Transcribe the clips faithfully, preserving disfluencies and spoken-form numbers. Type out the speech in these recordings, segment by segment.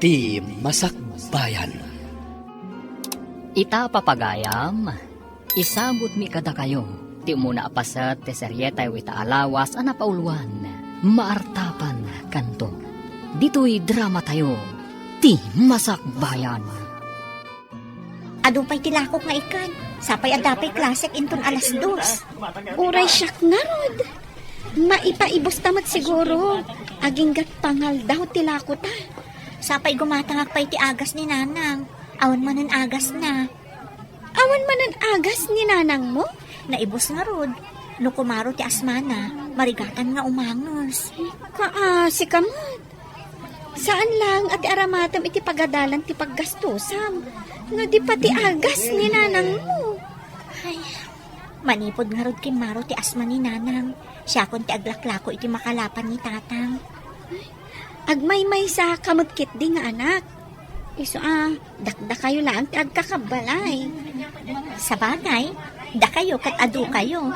Ti Masakbayan. Ita, papagayam, isabutmi kadakayo ti umuna a paset ti serietayo ita a lawas a napauloan, Maartapan Kanto. Ditoy dramatayo, Ti Masakbayan. Adu pay ti lakok nga ikan. Sapay adda pay klasek inton alas dos. Uray siak ngarud. Maipaibus ta met siguro. Aginggat pangaldaw ti lakota. Sapay gumatangak pay ti agas ni Nanang. Awan manen agasna. Awan manen agas ni Nanangmo? Naibus ngarud. No kumaro ti asmana, marigatan nga umanges. Kaasi ka met. Saan lang a ti aramatem iti pagadalan ti paggastosam. No di pati agas ni Nanangmo. Ay, manipud ngarud kimmaro ti asma ni Nanang, siakon ti aglaklako iti makalapan ni Tatang. Agmaymaysa ka met ketdi nga anak. Isu a, dakdakayo laeng ti agkakabbalay. Sabagay, dakayo ket adukayo.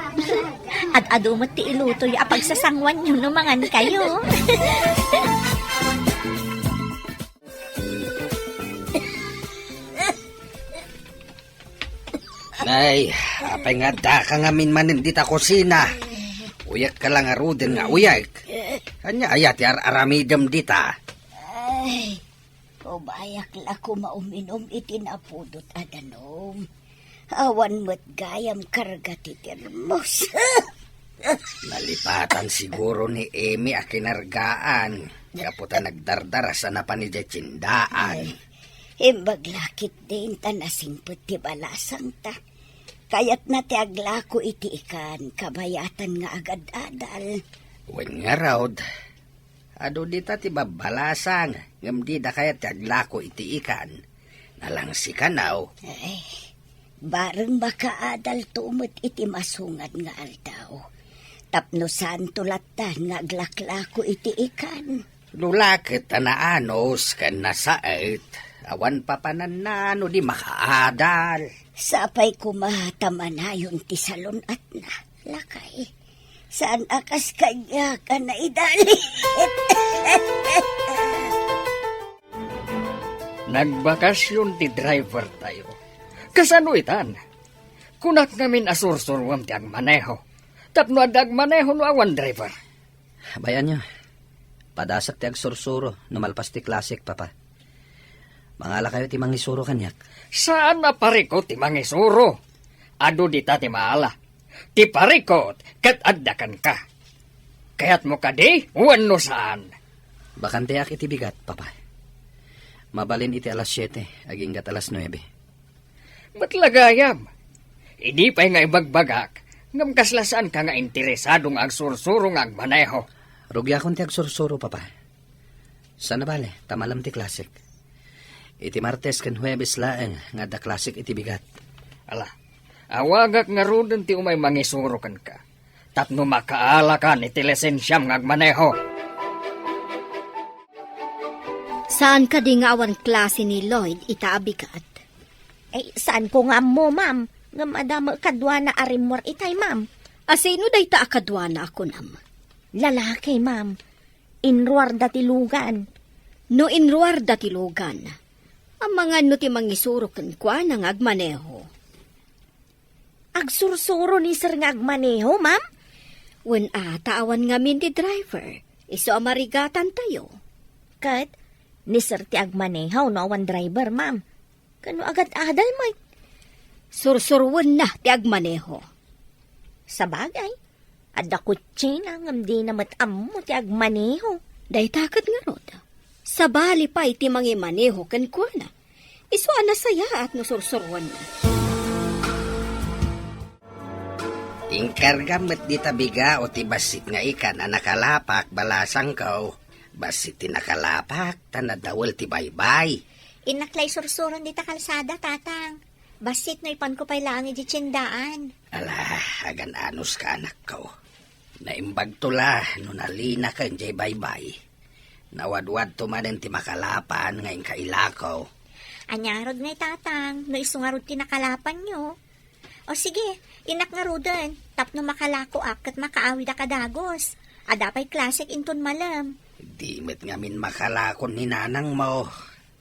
Ad-adu met ti ilutoyo a pagsasanguanyo no mangankayo. Nay, apay nga addaka ngamin manen dita kusina? Uyekka la ngaruden nga uyek. Ania aya ti ar-aramidem dita? Ay, umayak la koma uminom iti napudot a danum. Awan met gayam karga ti termos. Nalipatan siguro ni Emi a kinargaan, gapu ta nagdardaras a napan idiay tiendaan. Imbag la ketdin ta nasingpet ti balasangta. Kayatna ti aglako iti ikan, kabayatan nga agad-adal. Wen ngarud, adu dita ti babbalasang, ngem dida kayat ti aglako iti ikan. Nalangsi kano? Ay, bareng makaadalto met iti masungad nga aldaw. Tapno saanto lattan nga aglaklako iti ikan. Lulaket a naanus ken nasaet, awan papananna no di makaadal. Sapay koma ta manayon ti salun-atna, lakay. Saan a kas kaniak a naidalit? Nagbakasyon ti driver tayo. Kasano itan? Kunak ngamin a sursuruem ti agmaneho. Tapno adda agmaneho no awan driver. Bay-anyo, padasek ti agsursuro no malpas ti klasek, Papa. Mangalakayo ti mangisuro kaniak. Saan a parikut ti mangisuro. Adu dita ti maala. Ti parikut ket adda kenka. Kayatmo kadi wenno saan? Bakanteak iti bigat, Papa. Mabalin iti alas siete, aginggat alas nuebe. Met la gayam. Idi pay nga ibagbagak, ngem kasla saanka nga interesado nga agsursuro nga agmaneho. Rugiakon ti agsursuro, Papa. Saan a bale, ta malem ti klasek. Iti Martes ken Huebes laeng nga adda klasek iti bigat. Ala, awagak ngaruden ti umay mangisuro kenka, tapno makaalakan iti lisensiam nga agmaneho. Saan kadi nga awan klase ni Lloyd ita a bigat? Ay, saanko nga ammo, ma'am. Ngem adda met kaduana a rimmuar itay, ma'am. A sino dayta a kaduana a kunam? Lalaki, ma'am. Inruarda ti lugan. No inruarda ti lugan, amangan no ti mangisuro kenkuana nga agmaneho. Agsursuro ni sir nga agmaneho, ma'am? Wen a, ta awan ngamin ti driver. Isu a marigatantayo. Ket ni sir ti agmaneho no awan driver, ma'am. Kano agad-adal met? Sursuruenna ti agmaneho. Sabagay, adda kutsina ngem dina met ammo ti agmaneho. Dayta ket ngarud, sabali pay ti mangimaneho kenkuana. Isu a nasayaat no sursuruenna. Inkargam met dita bigao ti bassit nga ikan a nakalapak, balasangko. Bassit ti nakalapak, ta nadawel ti baybay. Innak la isursuron dita kalsada, Tatang. Bassit no ipanko pay laeng idiay tiendaan. Ala, agan-anos ka, anakko. Naimbagto la no nalinaken diay baybay. Nawadwadto manen ti makalapan nga inka ilako. Aniarod ngay, Tatang, no isu ngarud ti nakalapanyo? O sige, innak ngaruden, tapno makalakoak ket makaawidak a dagus. Adda pay klasek inton malem. Di met ngamin makalakon ni nanangmo.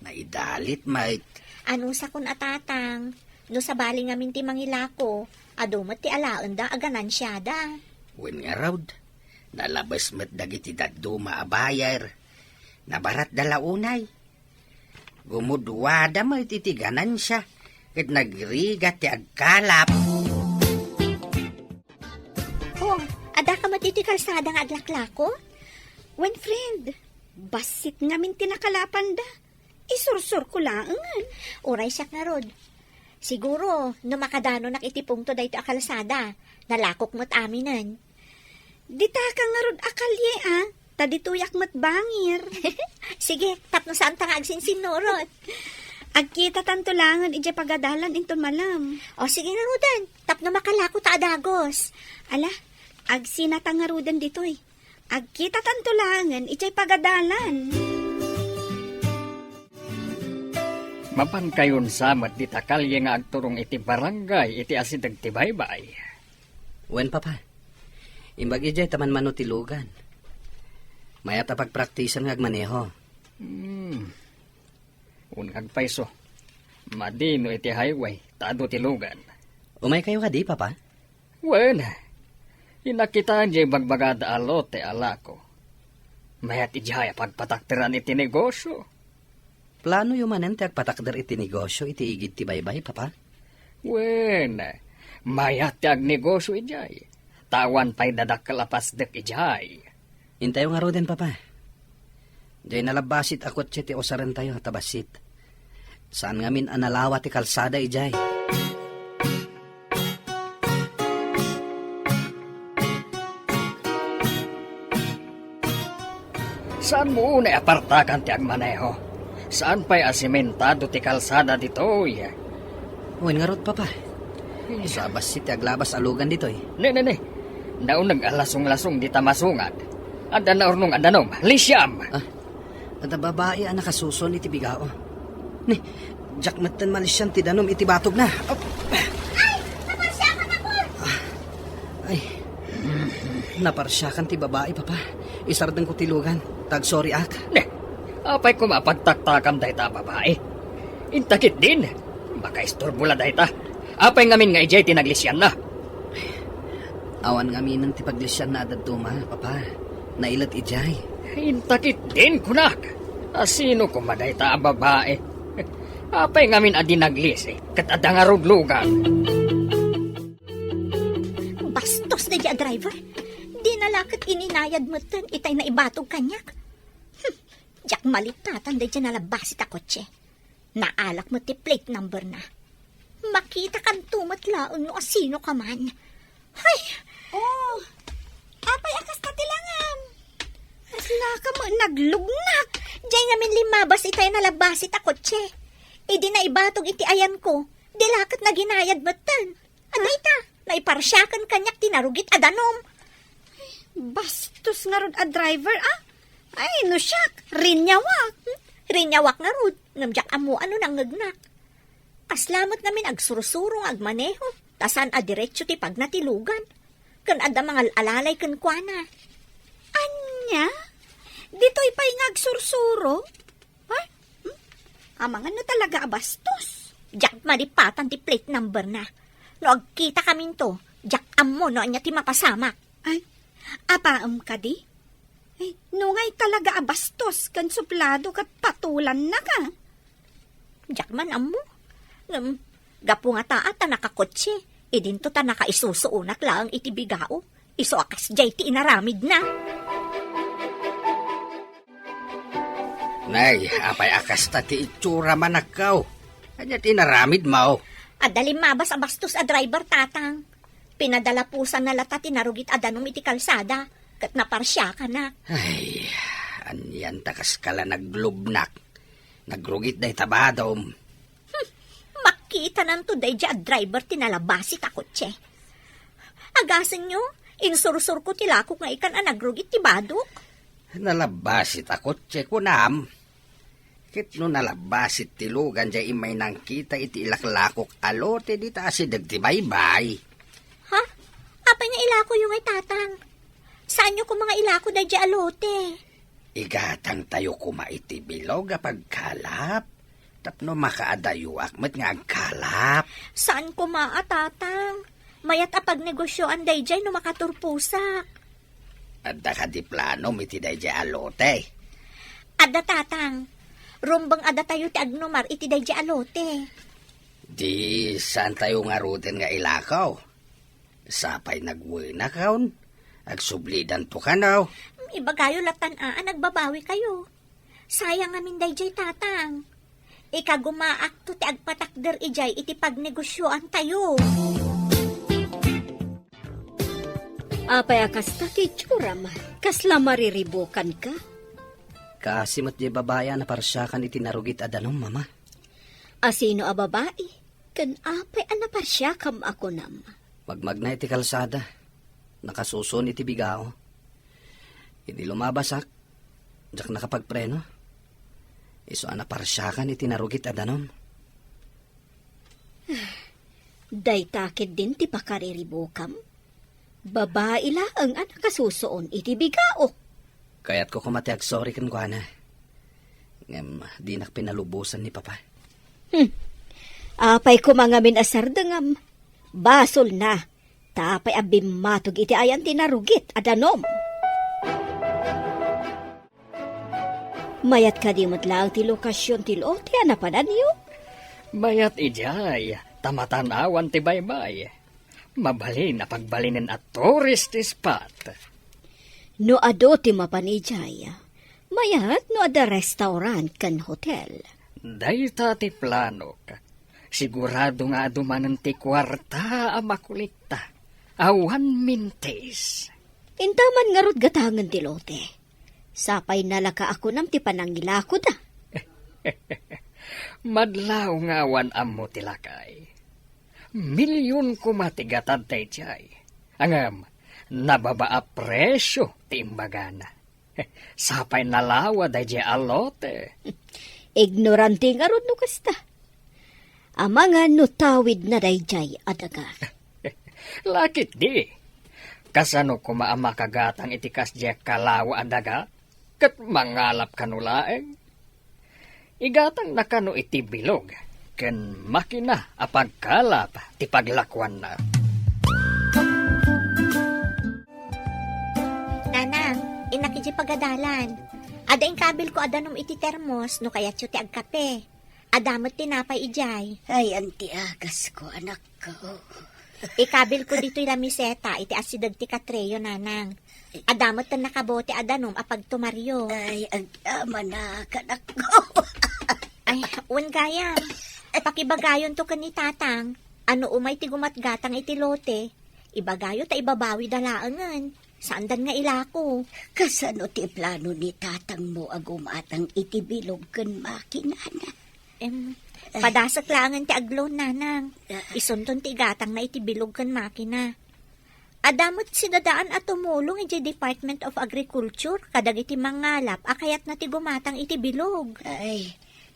Naidalit met. Anusakon a tatang, no sabali ngamin ti mangilako, adu met ti alaenda a ganansiada. Wen ngarud, nalabes met dagiti dadduma a buyer. Nabaratda la unay. Gumudwada met iti ganansia, ket nagrigat ti agkalap. Oh, adda ka met iti kalsada nga aglaklako? Wen, friend, bassit ngamin ti nakalapanda. Isursurko laengen. Uray siak ngarud. Siguro, no makadanonak iti pungto daytoy a kalsada, nalakok met aminen. Dita ka ngarud a kalye, a? Ta ditoyak met bangir. Sige, tapno saanta nga agsinsinnurot. Agkitatanto laengen idiay pagadalan inton malem. O, sige ngaruden, tapno makalako ta a dagos. Ala, agsinata ngaruden ditoy. Agkitatanto laengen idiay pagadalan. Mapankayon sa met dita kalye nga agturong iti barangay iti asideg ti baybay. Wen, Papa. Imbag idiay ta manmano ti lugan. Mayat a pagpraktisan nga agmaneho. Hmm. Wen, agpayso. Madi no iti highway, ta adu ti lugan. Umaykayo kadi, Papa? Wen, inakitaen diay bagbagada a lote a lako. Mayat idiay a pagpatakderan iti negosio. Planoyo manen ti agpatakder iti negosio iti igid ti baybay, Papa? Wen, mayat ti agnegosio idiay. Ta awan pay dadakkel a pasdek idiay. Intayo ngaruden, Papa. Diay nalabbasit a kotse ti usarentayo ta bassit. Saan ngamin a nalawa ti kalsada idiay. Saanmo unay a partakan ti agmaneho. Saan pay a simentado ti kalsada ditoy. Wen ngarud, Papa. Isu a bassit ti aglabas a lugan ditoy. Ne, ne, ne. Nauneg a lasong-lasong dita masungad. Adda naurnong a danum. Lisiam! Ah, adda babai a nakasuson iti bigao. Ne, diak metten malisian ti danum iti batogna. Op. Ay, naparsiakan, Apol! Ah, ay, naparsiakan ti babai, Papa. Isardengko ti lugan. Tagsoriak. Ne, apay koma a pagtaktakam dayta a babai? Inta ketdin, makaisturbo la dayta. Apay ngamin nga idiay ti naglisianna? Awan ngaminen ti paglisianna a dadduma, Papa. Nailet idiay. Inta ketdin, kunak. A sino koma dayta a babai? Apay ngamin a di naglisi ket adda ngarud lugan? Bastos daydiay a driver. Dina la ket ininayad metten itay naibatog kaniak. Hmm, diak malipatan daydiay nalabbasit a kotse. Naalak met ti plate number na. Makitakanto met laeng no asino ka man. Hay! Oh, apay a kasta ti langam? Aslaka met naglugnak. Diay ngamin limmabas itay nalabbasit a kotse. Idi naibatog iti ayanko, di la ket naginayad metten. Adda ita, naiparsiakan kaniak ti narugit a danum. Bastos ngarud a driver, a? Ay, no siak, rinyawak. Rinyawak ngarud, ngem diak ammo a no nangngegnak. Kasla met ngamin agsursuro nga agmaneho, ta saan a diretso ti pagna ti lugan. Ken adda mangal-alalay kenkuana. Ania? Ditoy pay nga agsursuro? Ha? Hmm? Amangan no talaga a bastos. Diak malipatan ti plate number na. No agkitakaminto, diak ammo no ania ti mapasamak. Ay, apaem kadi? Ay, no ngay talaga a bastos ken suplado ket patulanna ka. Diak man ammo. Ngem, gapu nga ta, ta nakakotse, idinto ta nakaisusuonak laeng iti bigao. Isu a kasdiay ti inaramidna. Nay, apay a kasta ti itsura, manakkaw? Ania ti inaramidmo? Adda limmabas a bastos a driver, tatang. Pinadalapusanna lata ti narugit a danum iti kalsada, ket naparsiakanak. Ay, anian ta kaskala naglubnak. Nagrugit dayta badom. Hmm, makitananto daydiay a driver ti nalabasit a kotse. Agasenyo, insursurko ti lakok nga ikan a nagrugit ti badok. Nalabasit a kotse, kunam? Ket no nalabasit ti lugan diay immay nangkita iti ilaklakok a lote dita asideg ti baybay. Ha? Apay nga ilakoyo ngay, tatang? Saanyo koma nga ilako daydiay a lote? Igatangtayo koma iti bilog a pagkalap tapno makaadayoak met nga agkalap. Saan koma a, Tatang. Mayat a pagnegosioan daydiay no makaturposak. Adda kadi planom iti daydiay a lote? Adda, Tatang. Rumbeng a datayo ti agnumar iti daydiay a lote. Di saantayo ngaruden nga ilako? Sapay nagwenakon, agsublidanto kano. Ibagayo latan a, a nagbabawikayo. Sayang ngamin daydiay, Tatang. Ikagumaakto ti agpatakder idiay iti pagnegosioantayo. Apay a kasta ti itsuram? Kasla mariribukanka? Kaasi met diay babai a naparsiakan iti narugit a danum, Mama. Asino a babai? Ken apay a naparsiakam a kunam? Magmagna iti kalsada. Nakasuson iti bigao. Idi lumabasak, diak nakapagpreno. Isu a naparsiakan iti narugit a danum. Dayta ketdin ti pakariribukam? Babai laeng a nakasusuon iti bigao. Kayatko koma ti agsorry kenkuana. Ngem dinak pinalubosan ni Papa. Hmm. Apay koma ngamin a sardengam? Basolna, ta apay a bimmatog iti ayan ti narugit a danum? Mayat kadi met laeng ti lokasion ti lote a napananyo? Mayat idiay, ta matan-awan ti baybay. Mabalin a pagbalinen a tourist spot. No adu ti mapan idiay, mayat no adda restaurant ken hotel. Dayta ti planok. Sigurado nga adu manen ti kuarta a makolekta. Awan mintis. Intaman ngarud gatangen ti lote. Sapay nalaka a kunam ti panangilakoda. Madlaw nga awan ammo ti lakay. Milyon koma ti gatad daydiay. Ngem, nababa a presio ti imbagana. Sapay nalawa daydiay a lote. Ignorante ngarud no kasta. Amangan no tawidna daydiay a daga. Lakit di. Kasano koma a makagatang iti kasdiay kalawa a daga? Ket mangalap kano laeng? Igatangna kano iti bilog ken makina a pagkalap ti paglakuanna. Nanang, innak idiay pagadalan. Adda inkabilko a danum iti termos no kayatyo ti agkape. Adda met tinapay idiay. Ay, anti agasko, anakko. Ikabilko ditoy lamiseta iti asideg ti katreyo, nanang. Adda met nakabote a danum a pagtumaryo. Ay, agdamana, kanakko. Ay, wen gayam. Pakibagayonto ken ni Tatang a no umay ti gumatgatang iti lote, ibagayo ta ibabawida laengen. Saandan nga ilako. Kasano ti plano ni tatangmo a gumatang iti bilog ken makinana? Em, padasek laengen ti agloan, nanang. Ah. Isunton ti igatangna iti bilog ken makina. Adda met sidadaan a tumulong idiay Department of Agriculture kadagiti mangalap a kayatna ti gumatang iti bilog. Ay,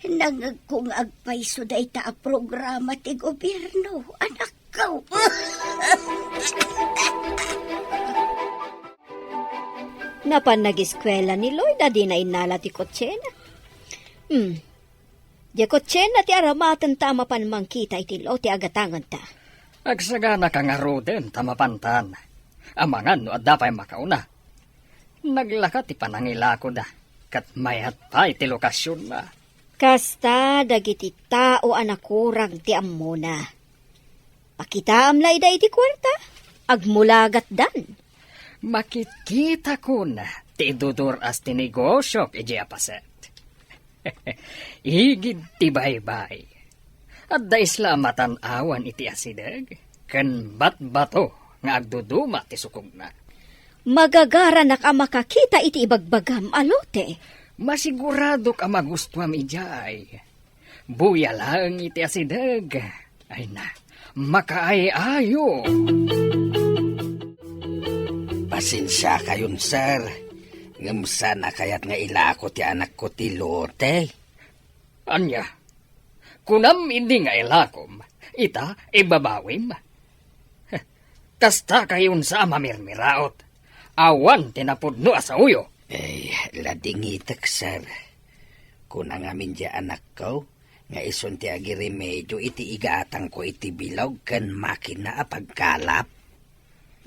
nangngegko nga agpayso dayta a programa ti gobierno, anak. Napan nagiskuela ni Lloyd a dina innala ti kotsena. Hmm. Diay kotsena ti aramatenta a mapan mangkita iti lote a gatangenta. Agsaganaka ngaruden ta mapantan. Amangan no adda pay makauna. Naglaka ti panangilakoda, ket mayat pay ti lokasionna. Kasta dagiti tao a nakurang ti ammona. Pakitaam la ida iti kuarta, agmulagatdan. Makitkitakon ti idudur-as ti negosiok idiay a paset. Igid ti baybay. Adda isla a matan-awan iti asideg, ken batbato nga agduduma ti sukogna. Magagaranak a makakita iti ibagbagam a lote. Masiguradok a magustuam idiay. Buya laeng iti asideg. Ay na, makaay-ayo. Pasensiakayon, sir. Ngem saan a kayat nga ilako ti anakko ti lote. Ania? Kunam idi nga ilakom, ita ibabawim? Kasta kayon sa a mamirmiraot. Awan ti napudno a saoyo. Ay, ladingitek, sir. Kuna ngamin diay anakko nga isun ti agiremedio iti igatangko iti bilog ken makina a pagkalap.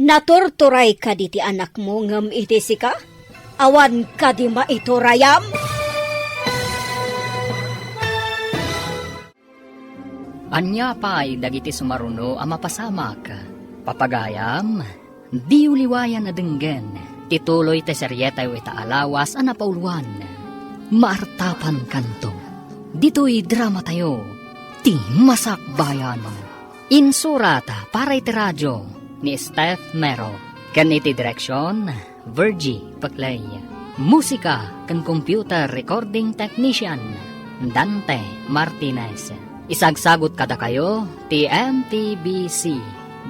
Naturturay kadi ti anakmo ngem iti sika? Awan kadi maiturayam? Ania pay dagiti sumaruno a mapasamak? Papagayam, diyo liwayan a denggen ti tuloy ti serietayo ita a lawas a napauluan, Maartapankanto. Ditoy dramatayo, ti Masakbayan. Insurat para iti radio ni Steph Mero, ken iti direksion, Virgie Paclay. Musika ken computer recording technician, Dante Martinez. Isagsagut kadakayo ti M T B C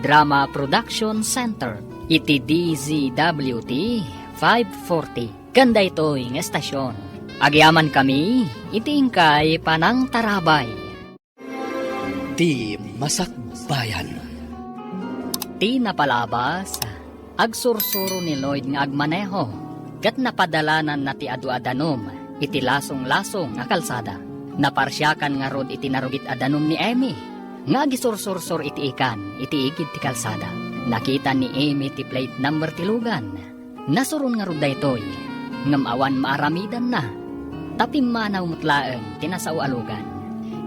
Drama Production Center iti D Z W T five forty ken daytoy nga estasion. Agyamankami iti inkay panangtarabay. Ti Masakbayan. Ti napalabas, agsursuro ni Lloyd nga agmaneho, ket napadalananna ti adu a danum iti lasong-lasong a kalsada. Naparsiakan ngarud iti narugit a danum ni Emmy, nga agisursursor iti ikan iti igid ti kalsada. Nakita ni Emmy ti plate number ti lugan. Nasuron ngarud daytoy, ngem awan maaramidanna, ta pimmanaw met laeng ti nasao a lugan.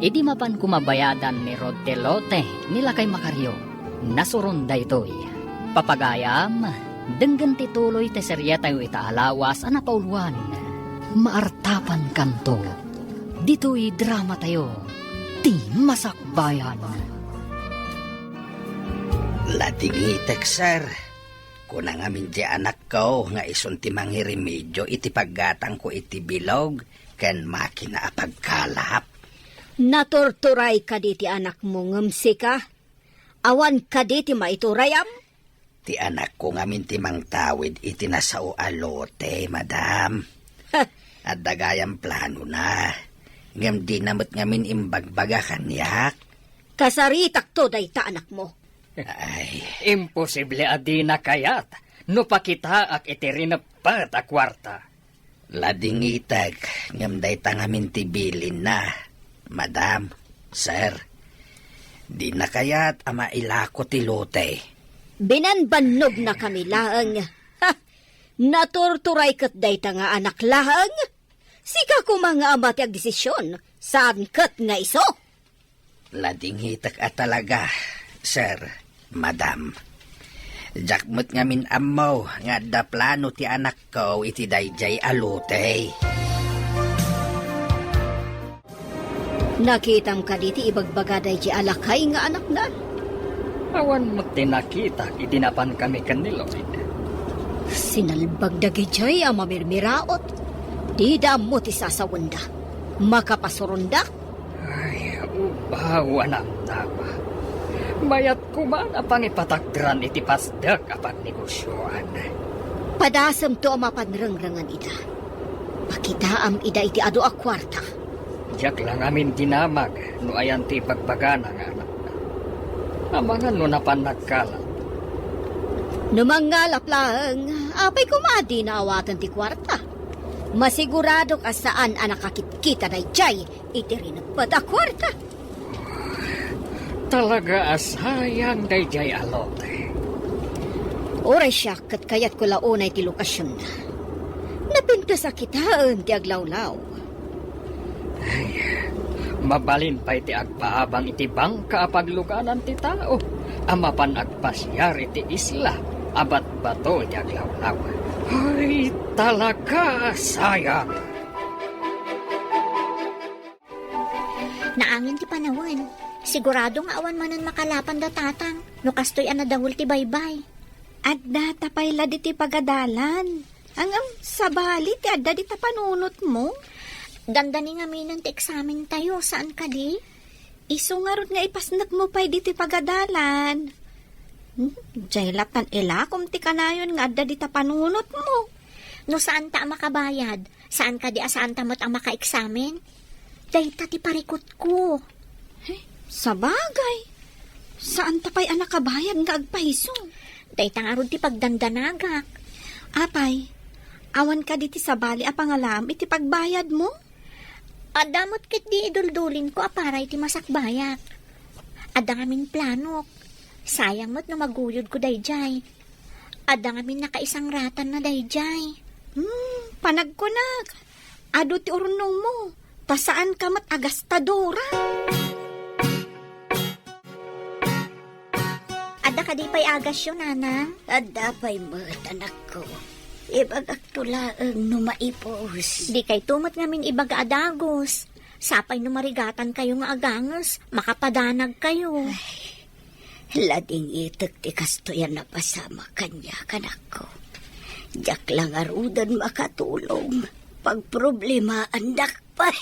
Idi mapan koma bayadan ni Rod ti lote ni Lakay Macario, nasuron daytoy. Papagayam, denggen ti tuloy ti serietayo ita a lawas a napauluan, Maartapankanto. Ditoy dramatayo, ti Masakbayan. Ladingitek, sir. Kuna ngamin diay anakko nga isun ti mangiremedio iti paggatangko iti bilog ken makina a pagkalap. Naturturay kadi ti anakmo ngem sika? Awan kadi ti maiturayam? Ti anakko ngamin ti mangtawid iti nasao a lote, madam. Ha! Adda gayam planona, ngem dina met ngamin imbagbaga kaniak. Kasaritakto dayta anakmo. Ay. Imposible a dina kayat no pakitaak iti rineppet a kuarta. Ladingitek, ngem dayta ngamin ti bilinna, madam, sir. Dina kayat a mailako ti lote. Binanbannognakami laeng. Ha! Naturturay ket dayta nga anak laeng? Sika koma nga ama ti agdesision, saan ket nga isu. Ladingitek a talaga, sir, madam. Diak met ngamin ammo nga adda plano ti anakko iti daydiay a lote. Nakitam kadi ti ibagbaga daydiay a lakay nga anakna? Awan met ti nakitak idi napankami ken ni Lloyd. Sinalbag dagidiay a mamirmiraot. Dida ammo ti sasawenda. Makapasuronda? Ay, ubaw a namnama. Mayat koma a pangipatakderan iti pasdek a pagnegosioan. Padasemto a mapan rengrengen ida. Pakitaam ida iti adu a kuarta. Diak la ngamin dinamag no ayan ti ibagbagana nga anakna. Amangan no napan nagkalap. No mangngalap laeng, apay koma a dina awaten ti kuarta? Masiguradok a saan a nakakitkita daydiay iti rineppet a kuarta. Talaga a sayang daydiay a lote. Uray siak ket kayatko la unay ti lokasionna. Napintas a kitaen ti aglawlaw. Ay, mabalin pay ti agpaabang iti bangka a pagluganan ti tao a mapan agpasiar iti isla a batbato iti aglawlaw. Ay, talaga a sayang. Naangin ti panawen. Sigurado nga awan manen makalapan da tatang no kastoy a nadawel ti baybay. Adda ta pay la ditoy pagadalan. Ngem sabali ti adda dita panunotmo? Dandani ngaminen ti eksamentayo, saan kadi? Isu ngarud nga ipasnekmo pay ditoy pagadalan. Hmm, diay latta ilakom ti kanayon nga adda dita panunotmo. No saanta a makabayad, saan kadi a saanta met a makaeksamen? Dayta ti parikutko. Eh, sabagay. Saanta pay a nakabayad nga agpaiso. Dayta ngarud ti pagdandanagak. Apay, Awan kadi ti sabali a pangalaam iti pagbayadmo? Adda met ketdi iduldulinko a para iti masakbayak. Adda ngamin planok. Sayang met no maguyodko daydiay. Adda ngamin nakaisangratanna daydiay. Hmm, panagkunak. Adu ti urnongmo. Ta saanka met a gastadora. Adda kadi pay agasyo, nanang? Adda pay met, anakko. Ibagakto laeng no maipus. Dikayto met ngamin ibaga a dagus. Sapay no marigatankayo nga aganges, makapadanagkayo. Ay, ladingitek ti kastoy a napasamak kaniak, anakko. Diak la ngaruden makatulong. Pagproblemaandak pay.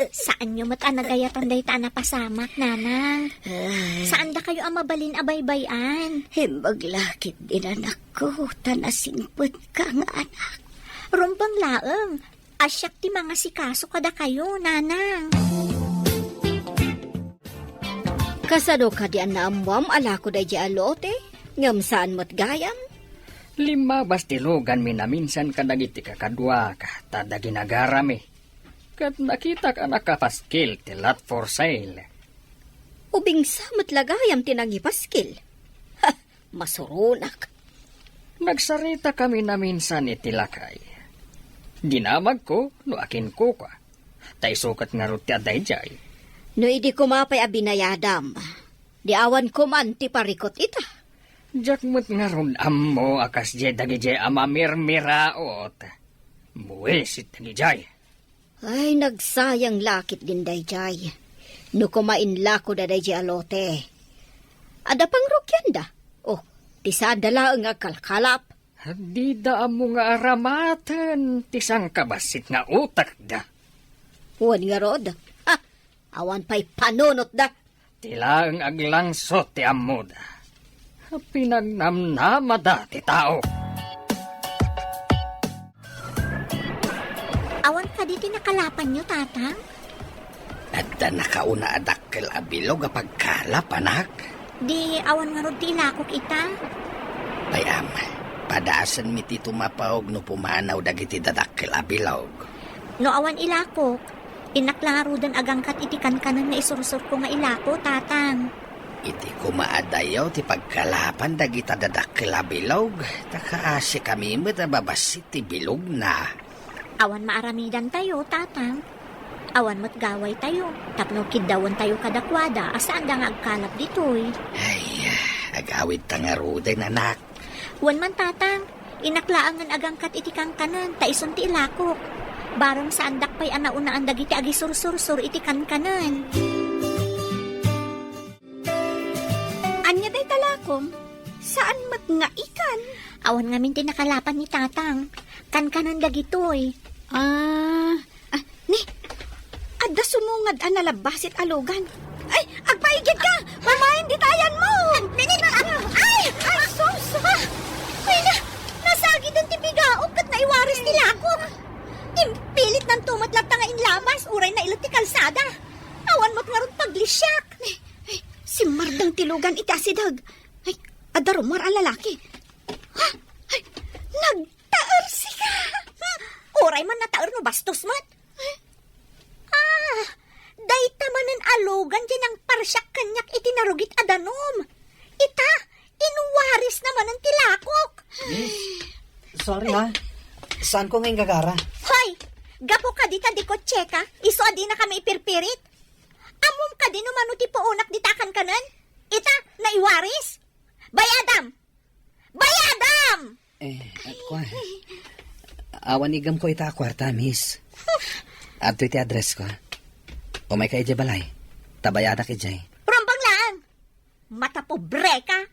Saanyo met a nagayatan dayta a napasamak, nanang. Ay. Saandakayo a mabalin a baybay-an. Imbag la ketdin, anakko, ta nasingpetka nga anak. Rumbeng laeng, a siak ti mangasikaso kadakayo, nanang. Kasano kadi a naammuam a lako daydiay a lote, ngem saan met gayam? Limmabas ti luganmi naminsan kadagiti kakaduak, ta adda ginagarami. Ket nakitak a nakapaskil ti lot for sale. Ubingsa met la gayam ti nangipaskil. Ha, masuronak. Nagsaritakami naminsan iti lakay. Dinamagko no akinkukua. Ta isu ket ngarud ti adda idiay. No idi koma pay a binayadam, di awan koman ti parikut ita. Diak met ngarud ammo a kasdiay dagidiay a mamirmiraot. Buisit dagidiay. Ay, nagsayang la ketdin daydiay. No koma inlakoda daydiay a lote. Adda pangrugianda. Oh, ti saanda laeng nga agkalkalap. Dida ammo nga aramaten ti sangkabassit nga utekda. Wen ngarud, ha, awan pay panunotda. Ti laeng aglangsot ti ammoda. Pinagnamnamada ti tao. Awan kadi ti nakalapanyo, Tatang? Adda nakauna a dakkel a bilog a pagkalap, anak. Di awan ngarud ti ilakok ita? Pay-am, padasenmi ti tumapawg no pumanaw dagiti dadakkel a bilog. No awan ilakok, innak la ngaruden agangkat iti kankanen nga isursurko nga ilako, Tatang. Iti koma a dayaw ti pagkalapan dagita dadakkel a bilog, ta kaasikami met a babassit ti bilogna. Awan maaramidantayo, Tatang. Awan met gawaytayo, tapno kiddawentayo kadakuada a saanda nga agkalap ditoy. Ay, agawidta ngaruden, anak. Wen man, Tatang, innak laengen agangkat iti kankanen, ta isun ti ilakok. Bareng saandak pay a naunaan dagiti agisursursur iti kankanen. Ania dayta lakom? Saan met nga ikan? Awan ngamin ti nakalapan ni Tatang. Kankanen dagitoy. Ah, ah, ni, adda sumungad a nalabbasit a lugan. Ay, agpaigid ka! Mamayen dita ayanmo! Ni, ni, ni, ah, ay! Ay, sus! Ah, ay na, nasagiden ti bigaok ket naiwaris ti lakok. Impilitnanto met latta nga inlabas, uray nailet ti kalsada. Awan met ngarud paglisiak. Ni, ay, simmardeng ti lugan iti asideg. Ay, adda rummuar a lalaki. Ha? Ay, nagtaersika! Hmm, uray man nataer no bastos met. Ay. Ah, dayta manen a lugan ti nangparsiak kaniak iti narugit a danum. Ita, inwarisna manen ti lakok. Miss, sorry ha. Saanko nga inggagara. Hoy, gapu kadi ta dikotseka, isu a dinakami ipirpirit? Ammom kadi no mano ti puonak dita a kankanen? Ita, naiwaris? Bayadam! Bayadam! Eh, kua. Awan igamko ita a kuarta, miss. Adtoy ti addressko. Umayka idiay balay. Ta bayadak idiay. Rumbeng laeng. Matapobreka.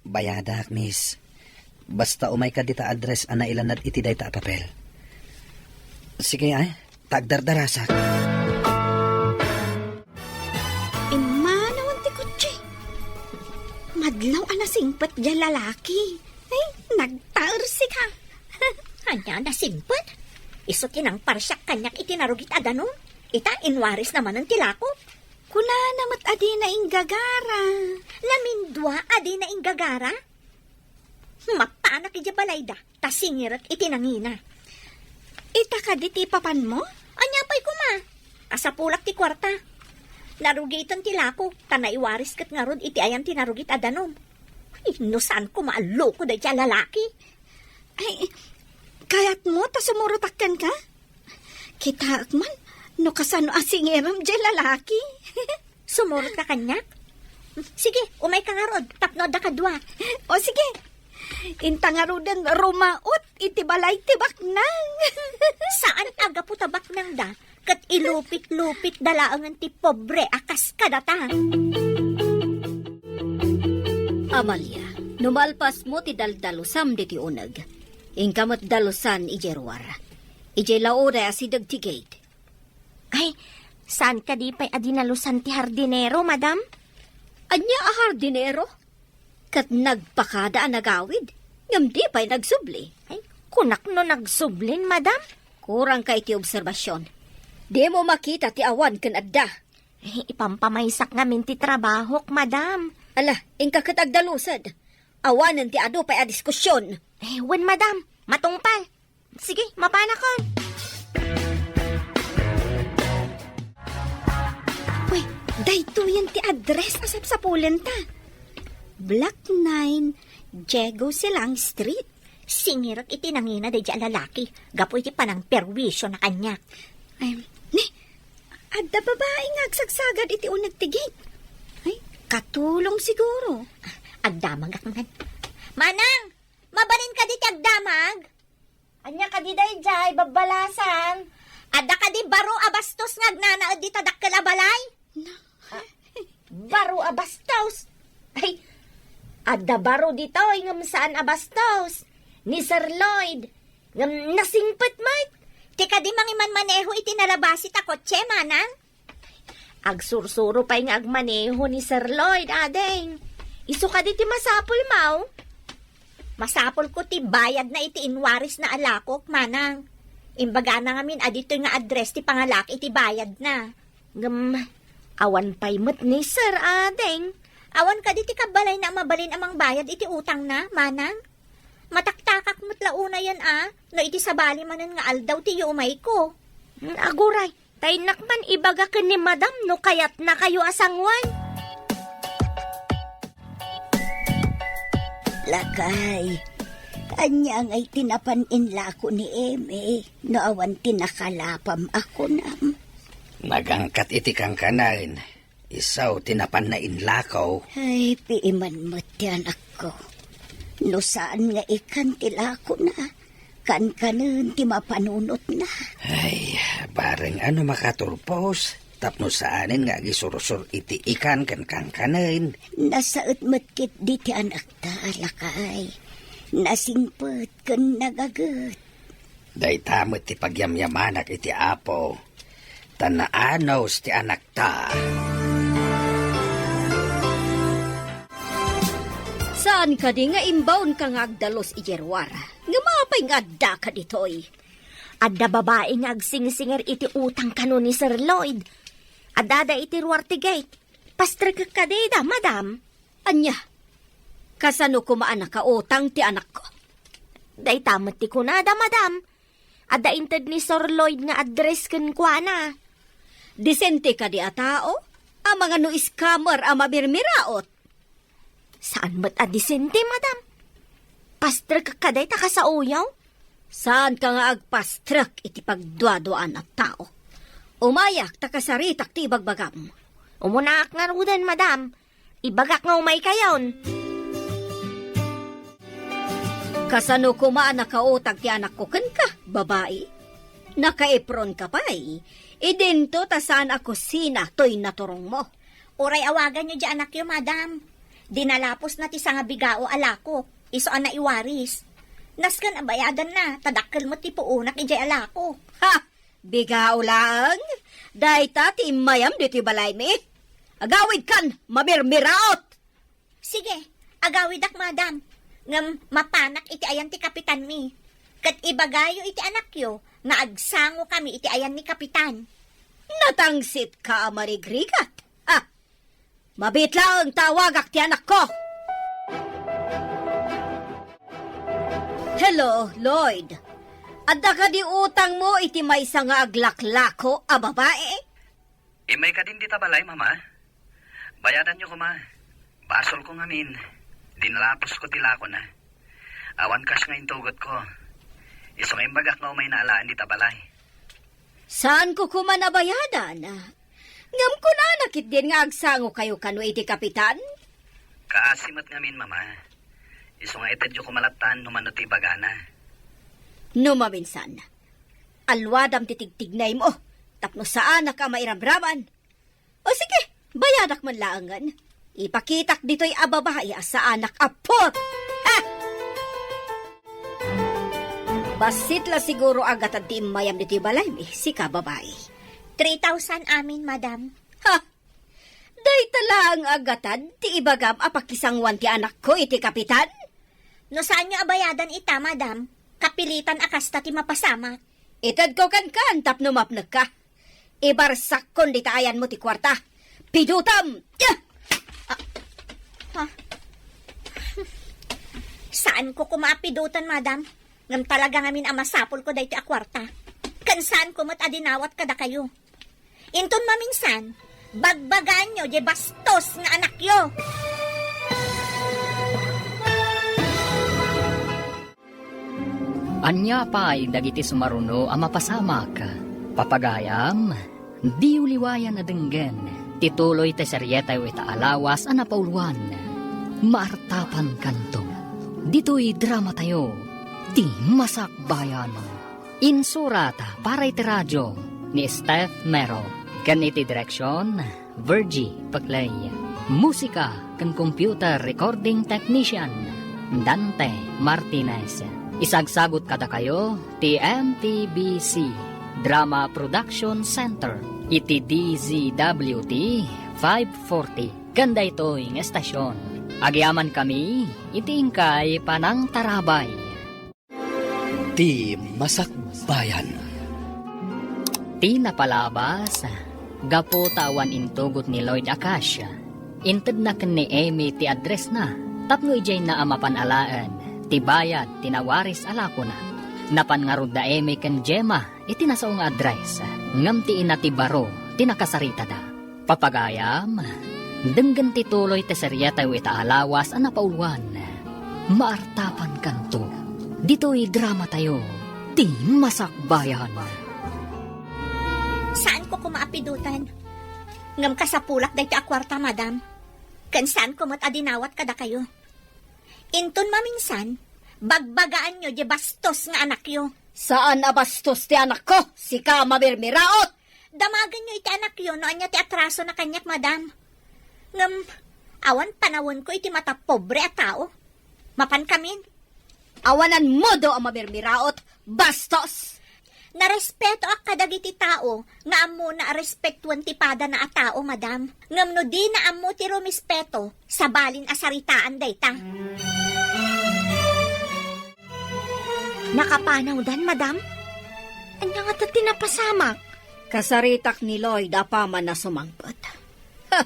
Bayadak, miss. Basta umayka dita address a nailanad iti dayta a papel. Sige, ay. Ta agdardarasak. Immanawen ti kotse. Madlaw a nasingpet diay lalaki. Ay, nagtaersika. Ania a nasingpet? Isu ti nangparsiak kaniak iti narugit a danum. Ita, inwarisna manen ti lakok. Kunana met a dina inggagara. Namindua a dina inggagara? Mapanak idiay balayda. ta singirek iti nangina. Ita kadi ti papanmo? Ania pay koma? Asapulak ti kuarta. Narugiten ti lako, ta naiwaris ket ngarud iti ayan ti narugit a danum. Ay, no saan koma a loko dayta a lalaki? Ay, kayatmo ta sumurotak kenka? Kitaek man, no kasano a singirem diay lalaki. Sumurot ka kaniak? Sige, umay ka ngarud, tapno adda kadua. O sige, inta ngaruden, rumaot iti balay ti baknang. Saan a gapu ta baknangda, ket ilupit-lupit da laengen ti pobre a kas kadata. Amalia, no malpasmo ti daldalusam ditoy uneg, inka met dalusan idiay ruar. Idiay laoda asideg ti gate. Ay, saan kadi pay a dinalusan ti hardinero, madam? Ania a hardinero? Ket nagpakada a nagawid, ngem di pay nagsubli. Ay, kunak no nagsublin, madam? Kurangka iti obserbasion. Dimo makita ti awan ken adda. Ay, ipampamaysak ngamin ti trabahok, madam. Ala, inka ket agdalused. Awanen ti adu pay a diskusion. Eh, wen, madam. Matungpal. Sige, mapanakon. Uy, daytoyen ti address a sapsapulenta. Block nine, Diego Silang Street. Singirek iti nangina daydi a lalaki gapu iti panangperwisio na kaniak. Ay, ni, adda babai nga agsagsagad iti uneg ti gate. Ay, katulong siguro. Agdamagak man. Manang, mabalin kadi ti agdamag? Ania kadi daydiay, babbalasan? Adda kadi baro a bastos nga agnanaed dita dakkel a balay? Na- Ah, baro a bastos? Ay, adda baro ditoy ngem saan a bastos. Ni Sir Lloyd. Ngem nasingpet met. Ti kadi mangimanmaneho iti nalabasi ta kotse, manang? Agsursuro pay nga agmaneho ni Sir Lloyd, ading. Isu kadi ti masapul, maw? Masapulko ti bayadna iti inwarisna a lakok, manang. Imbagana ngamin a ditoy nga address ti pangalak iti bayadna. Ngem, awan pay met ni Sir, ading. Awan kadi ti kabbalayna a mabalin a mangbayad iti utangna, manang? Mataktakak met la unayen a, no iti sabali manen nga aldaw ti yumayko. Hmm, aguray, ta innak man ibaga ken ni Madam no kayatnakayo a sangoan. Lakay, ania ngay ti napan inlako ni Eme no awan ti nakalapam a kunam? Nagangkat iti kankanaen. Isu ti napanna inlako. Ay, piiman met ti anakko. No saan nga ikan ti lakona, kankanen ti mapanunotna. Ay, bareng a no makaturpos, tapno saanen nga agisursor iti ikan ken kankanen. Nasaet met ketdi ti anakta, lakay. Nasingpet ken nagaget. Dayta met ti pagyamyamanak iti Apo, ta naanus ti anakta. Saan kadi nga imbaonka nga agdalus idiay ruar? Ngem apay nga addaka ditoy? Adda babai nga agsingsingir iti utang kano ni Sir Lloyd. Addada iti ruar ti gate. Pastrekek kadida, madam. Ania? Kasano koma a nakautang ti anakko? Dayta met ti kunada, madam. Adda inted ni Sir Lloyd nga address kenkuana. Disente kadi a tao? Amangan no scammer a mamirmiraot? Saan met a disente, madam. Pastrek kadayta kasauyaw? Saanka nga agpastrek iti pagduaduaan a tao. Umayak ta kasaritak ti ibagbagam. Umunaak ngaruden, madam. Ibagak nga umaykayon. Kasano koma a nakautang ti anakko kenka, babai? Nakaipronka pay? Idinto ta saan a kusina toy naturongmo. Uray awaganyo di anakyo, madam. Dinalapusna ti sangabigao a lakok, isu a naiwaris. Nasken a bayadanna, ta dakkel met ti puonak idiay a lakok. Ha! Bigao laeng? Dayta ti immayam ditoy balaymi? Agawidkan, mamirmiraot! Sige, agawidak, madam. Ngem mapanak iti ayan ti kapitanmi. Ket ibagayo iti anakyo nga agsangokami iti ayan ni kapitan. Natangsitka a marigrigat. Ha! Mabiit laeng ta awagak ti anakko. Hello, Lloyd. Adda kadi utangmo iti maysa nga aglaklako a babae? Immay kadin dita balay, Mama. Bayadanyo koma. Basolko ngamin, dinalaposko ti lakona. Awan cash nga intugotko. Isu nga imbagak nga umayna alaen dita balay. Saanko koma a bayadan? Ngem kunana ketdin nga agsangokayo kano iti kapitan? Kaasi met ngamin, Mama. Isu nga itedyo koma lattan no mano ti ibagana. No maminsan, alwadam ti tigtignaymo tapno saanak a mairamraman. O sige, bayadak man laengen. Ipakitak ditoy a babae a saanak a put! Ha! Bassit la siguro a gatad ti immayam ditoy balaymi, sika babae. Three thousand amin, madam. Ha! Dayta laeng a gatad ti ibagam a pakisangoan ti anakko iti kapitan? No saanyo a bayadan ita, madam, kapilitan a kasta ti mapasamak. Itedko kenkan tapno mapnekka. Ibarsakkon dita ayanmo ti kuarta. Pidutam! Ah! Ah. Ha? Saanko koma a pidutan, madam. Ngem talaga ngamin a masapulko daytoy a kuarta. Ken saanko met a dinawat kadakayo. Inton maminsan, bagbagaanyo diay bastos nga anakyo. Ania pay dagiti sumaruno a mapasamak? Papagayam, diyo liwayan a denggen ti tuloy ti serietayo ita a lawas a napauluan. Maartapankanto. Ditoy dramatayo, ti Masakbayan. Insurat para iti radio ni Steph Mero, ken iti direksion, Virgie Peclay. Musika ken computer recording technician, Dante Martinez. Isagsagut kadakayo ti M P B C Drama Production Center iti D Z W T five forty. Ken daytoy nga estasion, agyamankami iti inkay panangtarabay. Ti Masakbayan. Ti napalabas, gapu ta awan intugot ni Lloyd a cash, intedna ken ni Amy ti addressna tapno idiayna a mapan alaen ti bayad ti nawaris a lakona. Napan ngarud da Amy ken Gemma iti nasao nga address, ngem ti ina ti baro ti nakasaritada. Papagayam, denggen ti tuloy ti serietayo ita a lawas a napauluan. Maartapankanto. Ditoy dramatayo, ti Masakbayan. Saanko koma a pidutan. Ngem kasapulak daytoy a kuarta, madam. Ken saanko met a dinawat kadakayo. Inton maminsan, bagbagaanyo diay bastos nga anakyo. Saan a bastos ti anakko, sika a mamirmiraot! Damagenyo iti anakyo no ania ti atrasona kaniak, madam. Ngem, awan panawenko iti matapobre a tao. Mapankamin. Awan a modo a mamirmiraot, bastos! Narespetoak kadagiti tao nga ammona a respetuen ti padana a tao, madam. Ngem no dina ammo ti rumispeto, sabalin a saritaan dayta. Nakapanawdan, madam? Ania ngata ti napasamak? Kasaritak ni Lloyd apaman a sumangpet. Ha!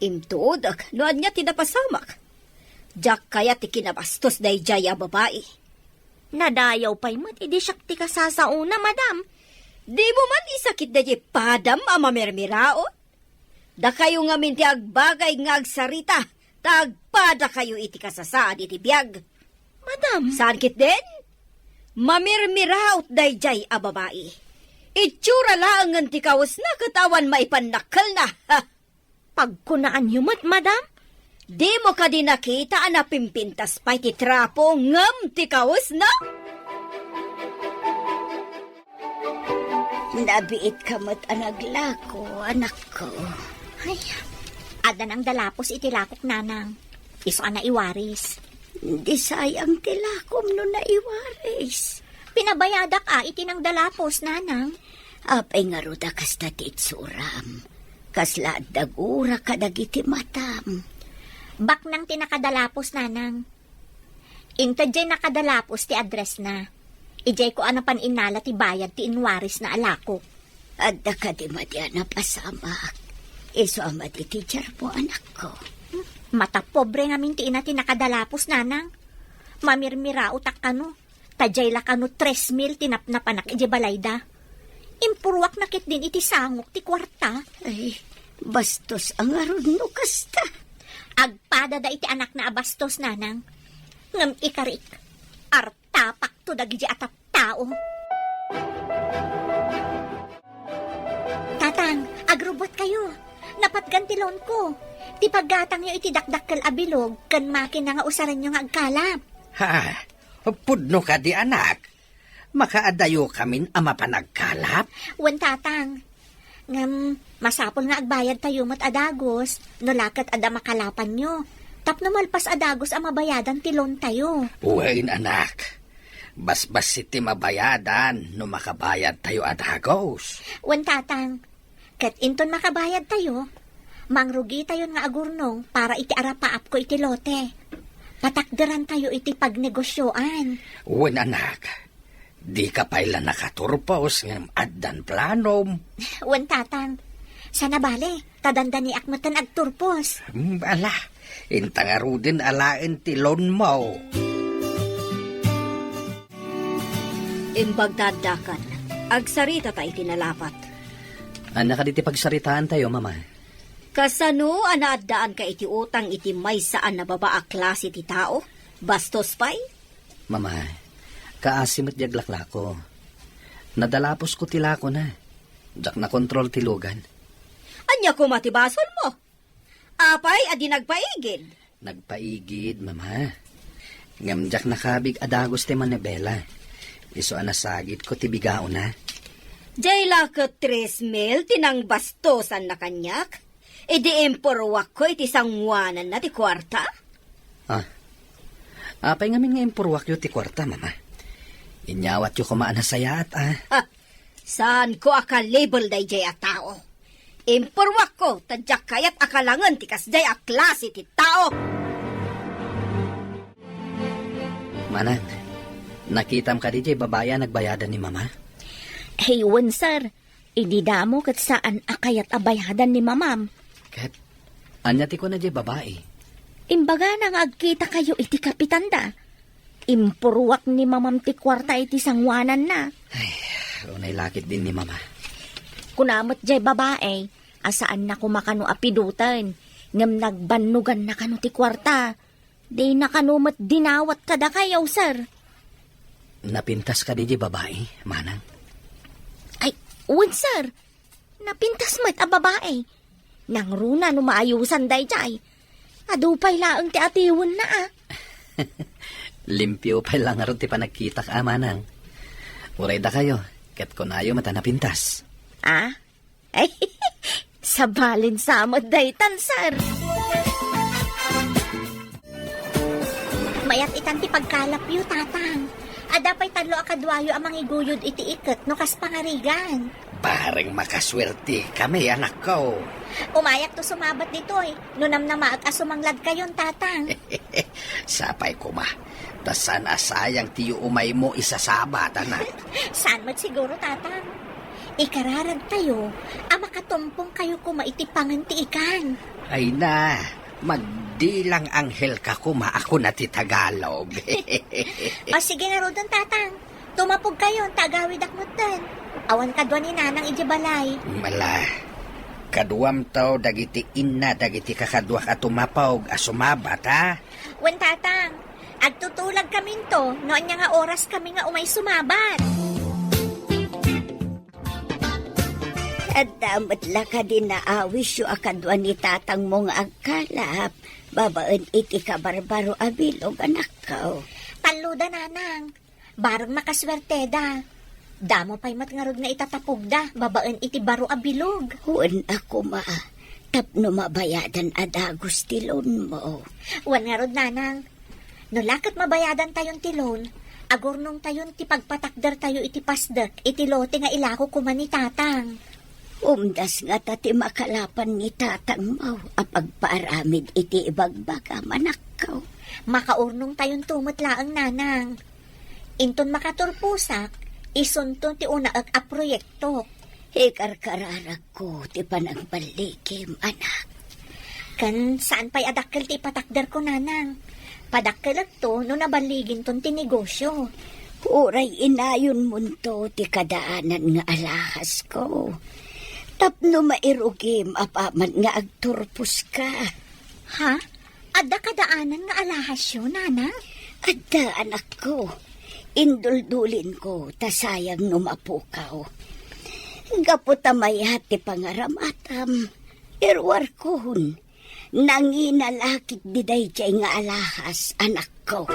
Intuodek no ania ti napasamak. Diak kayat ti kinabastos daydiay a babai. Nadayaw pay met idi siak ti kasasaona, madam. Dimo man isakit daydiay padam a mamirmiraot? Dakayo ngamin ti agbagay nga agsarita, ta agpadakayo iti kasasaan iti biag. Madam. Saan ketdin? Mamirmiraot daydiay a babai. Itsura laengen ti kawesna ket awan maipannakkelna. Ha! Pagkunaanyo met, madam? Dimo kadi nakita a napimpintas pay ti trapo ngem ti kawesna? Nabiitka met a naglako, anakko. Ay, adda nangdalapos iti lakok, nanang. Isu a naiwaris. Di sayang ti lakom no naiwaris. Pinabayadak a iti nangdalapos, nanang. Apay ngarud a kasta ti itsuram? Kasla adda gura kadagiti matam. Baknang ti nakadalapos, nanang. Inted jay nakadalapos ti address na. Ijay ko a napan innala ti bayad ti inwaris na a lakok. Adda kadi madi a napasamak? Isu a madi ti diarmo, anakko. Matapobre ngamin ti ina ti nakadalapos, nanang. Mamirmiraotak kano. Ta diay la kano tres mil ti napnapanak idiay balayda. Impurruakna ketdin iti sangok ti kuarta. Ay, bastos a ngarud no kasta. Agpadada iti anakna a bastos, nanang. Ngem ikarik, artapakto dagiti a tattao. Tatang, agrubbuatkayo. Napatgan ti loanko. Ti paggatangyo iti dakdakkel a bilog ken makina nga usarenyo nga agkalap. Ha? Pudno kadi, anak? Makaadayo kamin a mapan agkalap? Wen, Tatang. Ngem, masapul nga agbayadtayo met a dagus, no la ket adda makalapanyo. Tapno malpas a dagus a mabayadan ti loantayo. Wen, anak. Basbassit ti mabayadan no makabayadtayo a dagus. Wen, Tatang. Ket inton makabayadtayo, mangrugitayon nga agurnong para iti arapaapko iti lote. Patakderantayo iti pagnegosioan. Wen, anak, dika pay la nakaturpos ngem addan planom. Wen, Tatang. Saan a bale, ta dandaniak metten agturpos. Hmm, ala, inta ngaruden alaen ti loanmo. Imbag ta addakan, agsaritata iti nalapat. Ania kadi ti pagsaritaantayo, Mama? Kasano a naaddaanka iti utang iti maysa a nababa a klase ti tao? Bastos pay? Mama, kaasi met diay aglaklako. Nadalapusko ti lakona. Diak nakontrol ti lugan. Ania koma ti basolmo? Apay a di nagpaigid? Nagpaigid, Mama. Ngem diak nakabig a dagus ti manibela. Isu a nasagitko ti bigaona. Diay la ket tres mil ti nangbastosanna kaniak? Idi impurruakko iti sangoananna ti kuarta? Ah. Apay ngamin nga impurruakyo ti kuarta, Mama? Inyawatyo koma a nasayaat, ah. Ha! Saanko a kalibel daydiay a tao. Impurruakko ta diak kayat a kalangen ti kasdiay a klase ti tao. Manang, nakitam kadi diay babai a nagbayadan ni Mama? Hey, wen, sir. Idi damo ket saan a kayat a bayadan ni Mamam. Ket ania ti kuna diay babai? Imbagana nga agkitakayo iti kapitanda. Impurruak ni Mamam ti kuarta iti sangoananna. Ay, unay la ketdin ni Mama. Kuna met diay babai a saanna koma kano a piduten, ngem nagbannoganna kano ti kuarta. Dina kano met dinawat kadakayo, sir. Napintas kadi diay babai, Manang? Ay, wen, sir. Napintas met a babai. Nangruna no maayusan daydiay. Adu pay laeng ti atiwenna, a. Limpio pay la ngarud ti panagkitak, a, Manang. Uray dakayo, ket kunayo met a napintas. A? Ay, sabalen sa met daytan, sir. Mayat itan ti pagkalapyo, Tatang. Adda pay tallo a kaduayo a mangiguyod iti iket no kas pangarigan. Bareng makasuertekami, anakko. Umayakto sumabat ditoy, no namnamaek a sumangladkayon, Tatang. Sapay koma, ta saan a sayang ti yuumaymo isasabat, anak. Saan met siguro, Tatang. Ikararagtayo a makatumpongkayo koma iti pangen ti ikan. Ay na, magdilang anghelka koma a kuna ti Tagalog. O, sige ngaruden, Tatang. Tumapogkayon ta agawidak metten. Awan kadua ni Nanang idiay balay. Ala, kaduamto dagiti inna dagiti kakaduak a tumapog a sumabat, ha? Wen, Tatang. Agtutulagkaminto no ania nga oraskami nga umay sumabat. Adda met la kadi naawisyo a kadua ni tatangmo nga agkalap babaen iti kabarbaro a bilog, anakko? Talloda, Nanang. Bareng makasuerteda. Damo pay met ngarud nga itatapogda babaen iti baro a bilog. Wen a koma, tapno mabayadan a dagus ti loanmo. Wen ngarud, Nanang. No la ket mabayadantayon ti loan, agurnongtayon ti pagpatakdertayo iti pasdek iti lote nga ilako koma ni Tatang. Umdas ngata ti makalapan ni tatangmo a pagpaaramid iti ibagbagam, anakko. Makaurnongtayonto met laeng, Nanang. Inton makaturposak, isunto ti unaek a proyektok. Ikarkararagko ti panangballigim, anak. Ken saan pay a dakkel ti ipatakderko, Nanang. Padakkelekto no naballiginton ti negosio. Uray inayonmonto ti kadaanan nga alahasko. Tapno mairugim apaman nga agturposka. Ha? Adda kadaanan nga alahasyo, Nana? Adda, anakko. Induldulinko, ta sayang no mapukaw. Gapu ta mayat ti pangaramatam, iruarkon. Nangina la ketdi daydiay nga alahas, anakko.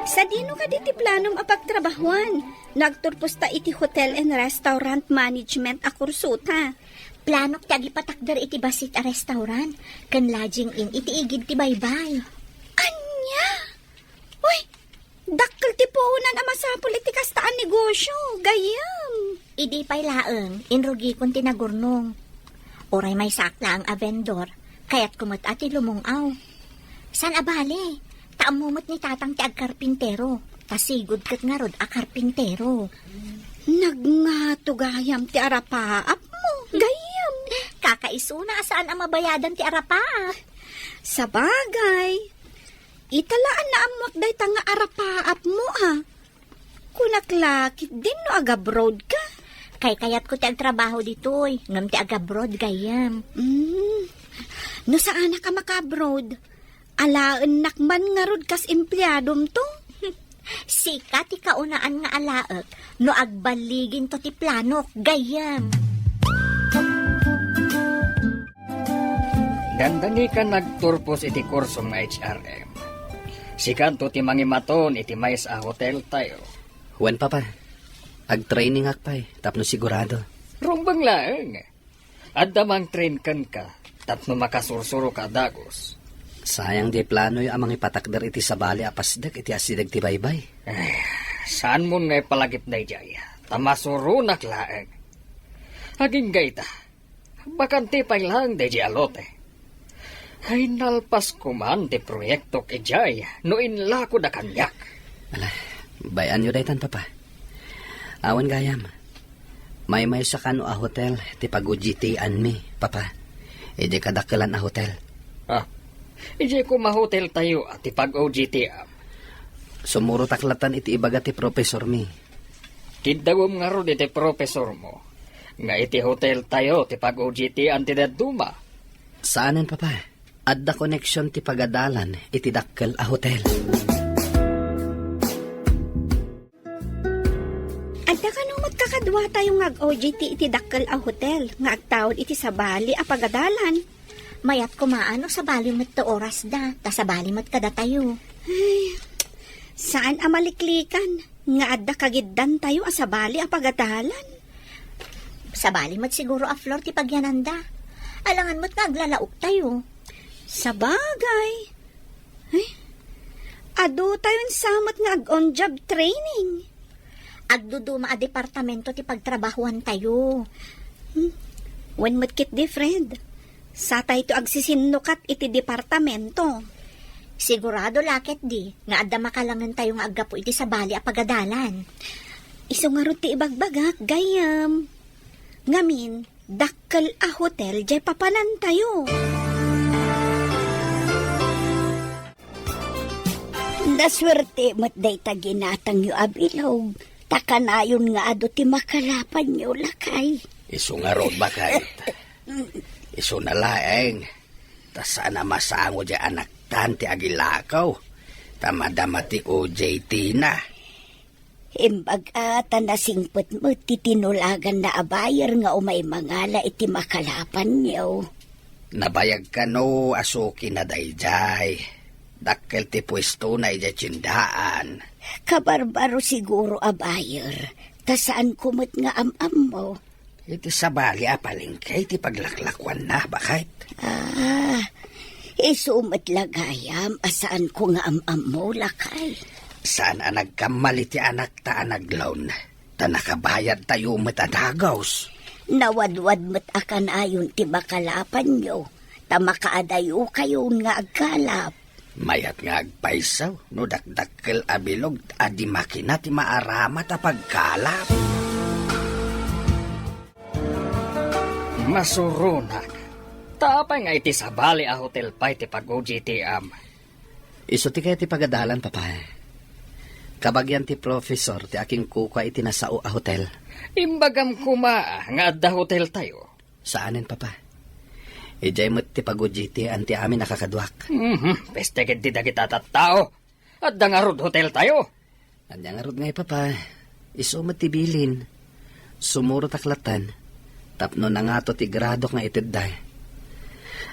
Sadino kadi ti planom a pagtrabahuan no agturposta iti hotel and restaurant management a kursota? Planok ti agipatakder iti bassit a restaurant ken lodging inn iti igid ti baybay. Ania? Uy, dakkel ti puonan a masapul iti kasta a negosio, gayyem. Idi pay laeng, inrugikon ti nagurnong. Uray maysaak laeng a vendor, kayatko met a ti lumung-aw. Saan a bale, ta ammo met ni tatang ti agkarpintero, ta sigud ket ngarud a karpintero. Nagngato gayam ti arapaapmo, gayyem. Kakaisuna a saan a mabayadan ti arapaap. Sabagay, ita la a naammoak dayta nga arapaapmo, a. Kunak la ketdin no agabroad ka. Kaykayatko ti agtrabaho ditoy, ngem ti agabroad gayyem. Mm. No saanak a makaabroad, alaennak man ngarud kas empleadomto. Sika ti kaunaan nga alaek no agbaliginto ti planok, gayyem. Dandani ka nagturpos iti kurso nga H R M. Sikanto ti mangimaton iti maysa a hotel tayo. Wen, Papa. Agtrainingak pay tapno sigurado. Rumbeng laeng. Adda mangtrain kenka tapno makasursuroka a dagus. Sayang diay planoyo a mangipatakder iti sabali a pasdek iti asideg ti baybay. Eh, saanmon nga ipalagip daydiay, ta masuronak laeng. Agingga ita, bakante pay laeng daydiay a lote. Ay, nalpas koman ti proyektok idiay no inlakod a kaniak. Ala, bay-anyo daytan, Papa. Awan gayam. Maymaysa kano a hotel ti pag-O J T-anmi, Papa. Idiay kadakkelan a hotel. Ah, idiay koma hotel tayo a ti pag-O J T-am. Sumurotak latan iti ibaga ti profesormi. Kiddawem ngarud iti profesormo nga iti hotel tayo ti pag-O J T-an ti dadduma. Saanen, Papa. Adda koneksion ti pagadalan iti dakkel a hotel. Adda kano met kakaduatayo nga ag-O J T iti dakkel a hotel nga agtaud iti sabali a pagadalan. Mayat koma no sabali met ti orasda, ta sabali met kadatayo. Ay, saan a maliklikan nga adda kagiddantayo a sabali a pagadalan. Sabali met siguro a floor ti pagyananda. Alangan met nga aglalaoktayo. Sabagay. Ay, adu tayon sa met nga ag-on-job training. Agduduma a departamento ti pagtrabahuan tayo. Hmm. Wen met ketdi, friend. Satayto agsisinnukat iti departamento. Sigurado la ketdi nga adda makalangen tayo nga aggapu iti sabali a pagadalan. Isu ngarud ti ibagbagak, gayyem. Ngamin, dakkel a hotel jay papanantayo. Nasuerte met dayta ginatangyo a bilog, ta kanayon nga adu ti makalapanyo, lakay. Isu ngarud, baket. Isuna laeng, ta saan a masango jay anaktan ti agilakaw, ta madama ti O J T-na. Imbag a ta nasingpet met ti tinulaganna a buyer nga umay mangala iti makalapanyo. Nabayag kano a sukina daydiay. Dakkel ti puestona idiay tiendaan. Kabarbaro siguro a buyer, ta saanko met nga am-ammo. Iti sabali a palengke ti paglaklakuanna, baket. Ah, isu met la gayam a saanko nga am-ammo, lakay. Saan a nagkamali ti anakta a naglawn, ta nakabayadtayo met a dagus. Nawadwad met a kanayon ti makalapanyo, ta makaadayokayon nga agkalap. Mayat nga agpayso no dakdakkel a bilog a di makina ti maaramat a pagkalap. Masuronak. Ta apay nga iti sabali a hotel pay ti pag-O J T-am? Isu ti kayat ti pagadalan, Papa. Kabagian ti professor ti akinkukua iti nasao a hotel. Imbagam koma nga adda hoteltayo. Saanen, Papa. Idiay met ti pagudjitian ti amin a kakaduak. Mhm, peste ketdi dagita tattao. Adda ngarud hoteltayo. Ania ngarud ngay, Papa? Isu met ti bilin. Sumurotak lattan tapno nangato ti gradok nga itedda.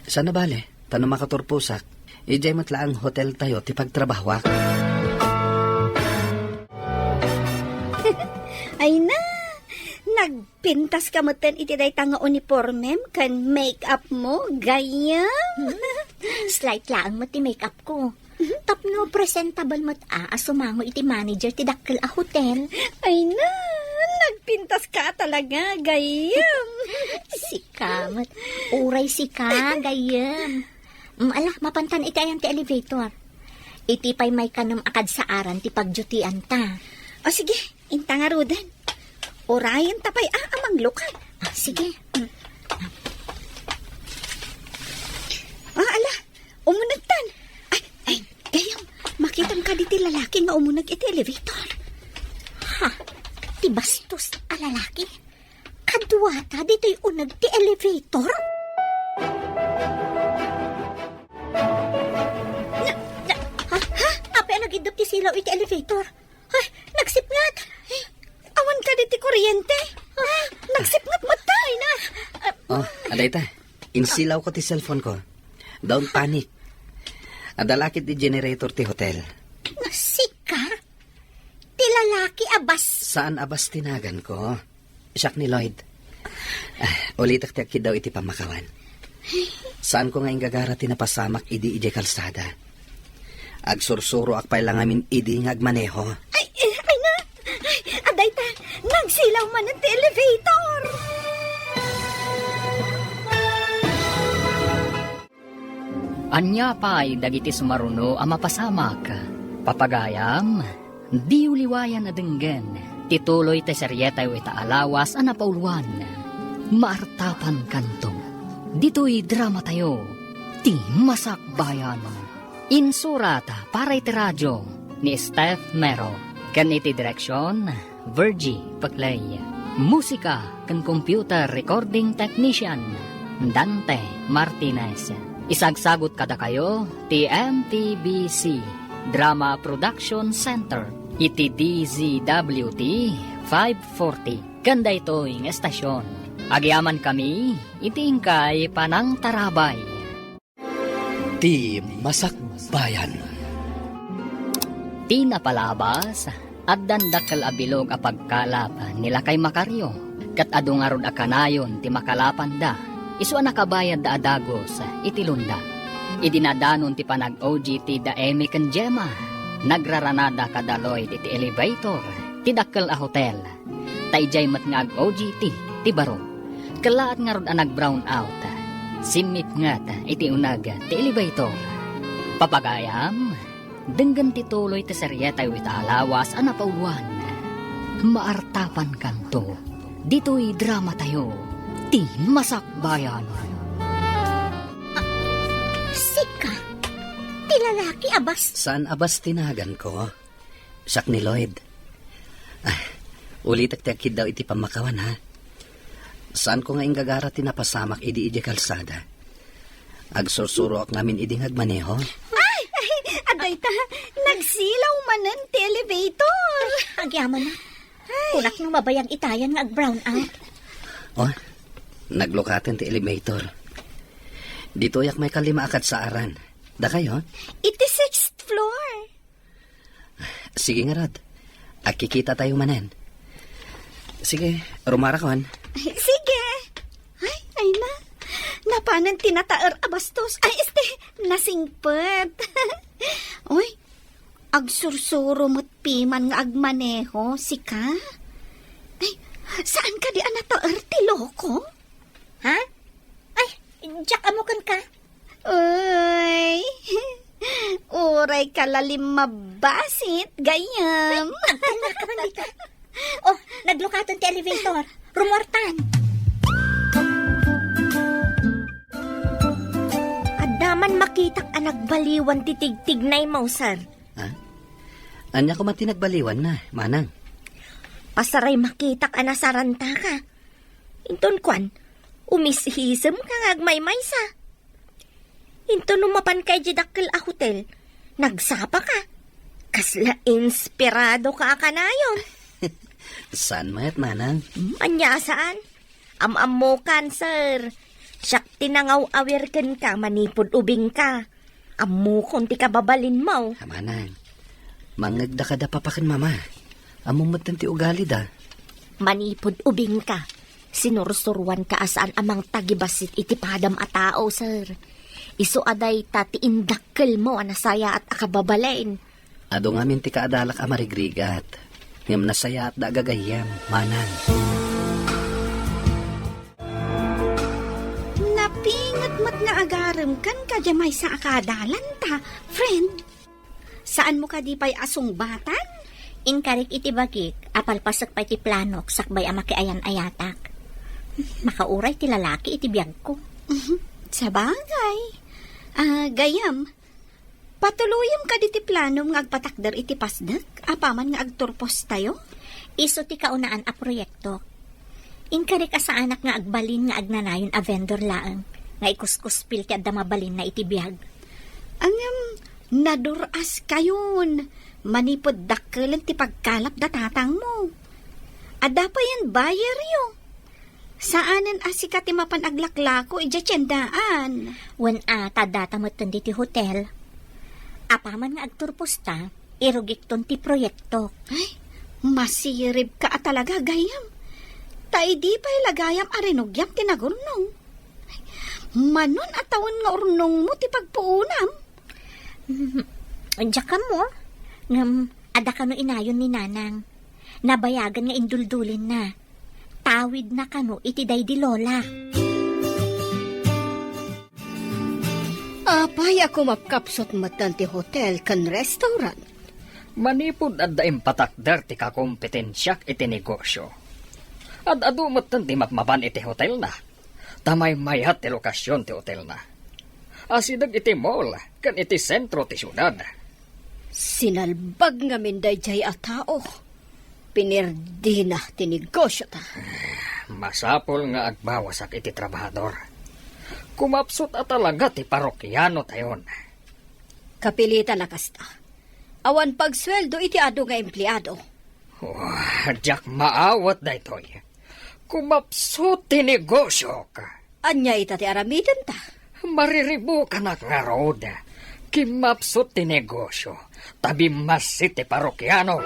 Saan a bale, ta no makaturposak, idiay met laeng hoteltayo ti pagtrabahoak. Ay na, nagpintas ka metten iti dayta nga unipormem ken make-up mo, gayyem. Slight laeng met ti make-up ko. Tapno presentable met a, a sumango iti manager ti dakkel a hotel. Ay na, nagpintas ka talaga, gayyem. Sika met. Uray sika, gayyem. Mm, ala, mapantan iti ayan ti elevator. Iti pay maikanem a kadsaaran ti pagdutian ta. O sige, inta ngaruden. Urayen ta pay a, a manglukat. Ah, sige. Mm. Ah, ala, umunegtan. Ay, ay, gayyem, makitam kadi ti lalaki nga umuneg iti elevator. Ha? Ti bastos a lalaki? Kaduata ditoy uneg ti elevator? Na, na, ha? Ha? Apay a nagiddup ti silaw iti elevator? Ay, nagsipnget! Awan kadi ti kuryente? Ah, nagsipnget met ta! Ay na! Ah, Oh, adayta. Insilawko ti cellphone ko. Don't panic. Adda la ket ti generator ti hotel. Sika? Ti lalaki a bas- Saan a bas ti naganko? Siak ni Lloyd. Ah, ulitek ti agkiddaw iti pammakawan. Saanko nga inggagara ti napasamak idi idiay kalsada. Agsursuroak pay la ngamin idi nga agmaneho. Ay, eh, ay na! Ay, adayta, nagsilaw manen ti elevator! Ania pay dagiti sumaruno a mapasamak? Papagayam, diyo liwayan a denggen ti tuloy ti serietayo ita a lawas a napauluan. Maartapankanto. Ditoy dramatayo, ti Masakbayan. Insurat para iti radio ni Steph Mero, ken iti direksion, Virgie Peclay. Musika ken computer recording technician, Dante Martinez. Isagsagut kadakayo ti M P B C Drama Production Center iti D Z W T five forty, ken daytoy nga estasion. Agyamankami iti inkay panangtarabay. Ti Masakbayan. Ti napalabas, addan dakkel a bilog a pagkalap ni Lakay Macario, ket adu ngarud a kanayon ti makalapanda. Isu a nakabayadda a dagus iti lunda. Idi nadanon ti panag-O G T da Emmy ken Gemma, nagraranada kada Lloyd iti elevator ti dakkel a hotel. Ta idiay met nga ag-O G T ti baro. Kellaat ngarud a nag-brown out. Simmipnget iti uneg ti elevator. Papagayam, denggen ti tuloy ti serietayo ita a lawas a napauluan. Maartapankanto. Ditoy dramatayo, ti Masakbayan. Ah, sika, ti lalaki a bas- Saan a bas ti naganko? Siak ni Lloyd. Ah, ulitek ti agkiddaw iti pammakawan, ha? Saanko nga inggagara ti napasamak idi idiay kalsada. Agsursuroak ngamin idi nga agmaneho. Ay! Ay! Adayta, nagsilaw manen ti elevator! Agyamanak. Ay. Kunak no mabayag itayan nga ag-brown out. Oh, naglukaten ti elevator. Ditoyak maikalima a kadsaaran. Dakayo? Iti sixth floor. Sige ngarud. Agkikitatayo manen. Sige, rumarakon. Sige. Ay, ay na. Napanen ti nataer a bastos. Ay, este, nasingpet. Uy, agsursuro met piman nga agmaneho, sika? Ay, saan kadi a nataer ti loko? Ha? Ay, diak ammo kenka. Uy, uray ka lalim mabasit, gayyem. Ay, agtalna ka man dita. Oh, naglukaton ti elevator. Rumuartan. Adda Man makitak a nagbaliwan ti tigtignaymo, sir. Ha? Ania koma ti nagbaliwanna, manang? Pasaray makitak a nasarantaka. Inton kuan, umishisemka nga agmaymaysa. Inton no mapanka idiay dakkel a hotel, nagsapaka. Kasla inspiradoka a kanayon. Saan met, manang? Hmm, ania saan? Am-ammokan, sir. Siak ti nangaw-awir kenka manipud ubingka. Ammokon ti kababalinmo. A, manang, mangngegda kada papa ken mama. Ammom metten ti ugalida. Manipud ubingka, sinursuroanka a saan a mangtagibassit iti padam a tao, sir. Isu a dayta ti indakkelmo a nasayaat a kababalin. Adu ngamin ti kaadalak a marigrigat, ngem nasayaatda a gagayyem, manang. Napinget met nga agaremkan kadi maysa a kaadalanta, friend. Saanmo kadi pay a sungbatan? Inkarik iti bagik a palpasek pay ti planok sakbay a makiayan-ayatak. Makauray ti lalaki iti biagko. Sabagay. Ah, gayyem, patuloyem kadi ti planom nga agpatakder iti Pasdek apaman nga agturpostayo? Isu ti kaunaan a proyektok. Inkarik a saanak nga agbalin nga agnanayon a vendor laeng nga ikuskuspil ti adda mabalinna iti biag. Ngem, nadur-askayon manipud dakkelen ti pagkalap da tatangmo. Adda payen buyeryo. Saanen a sika ti mapan aglaklako idiay tiendaan. Wen a, ta addata metten ditoy hotel. Apaman nga agturposta, irugikton ti proyektok. Ay, masiribka a talaga, gayyem. Ta idi pay la gayam a rinugiam ti nagurnong. Ay, manon a tawen nga urnongmo ti pagpuonam? Hmm, diak ammo, ngem adda kano inayon ni Nanang. Nabayagan nga induldulinna. Tawidna kano iti daydi lola. Apay a kumapkapsut metten ti hotel ken restaurant? Manipud adda impatakder ti kakompetensiak iti negosio. Ad-adu metten ti mapmapan iti hotelna. Ta maymayat ti lokasion ti hotelna. Asideg iti mall ken iti sentro ti siudad. Sinalbag ngamin daydiay a tao. Pinirdina ti negosiota. Masapul nga agbawasak iti trabahador. Kumapsut a talaga ti parokianotayon. Kapilitan a kasta. Awan pagsueldo iti adu nga empleado. Oh, diak maawat daytoy. Kumapsut ti negosiok. Ania ita ti aramidenta? Mariribukanak ngarud. Kimmapsut ti negosio, ta bimmassit ti parokiano.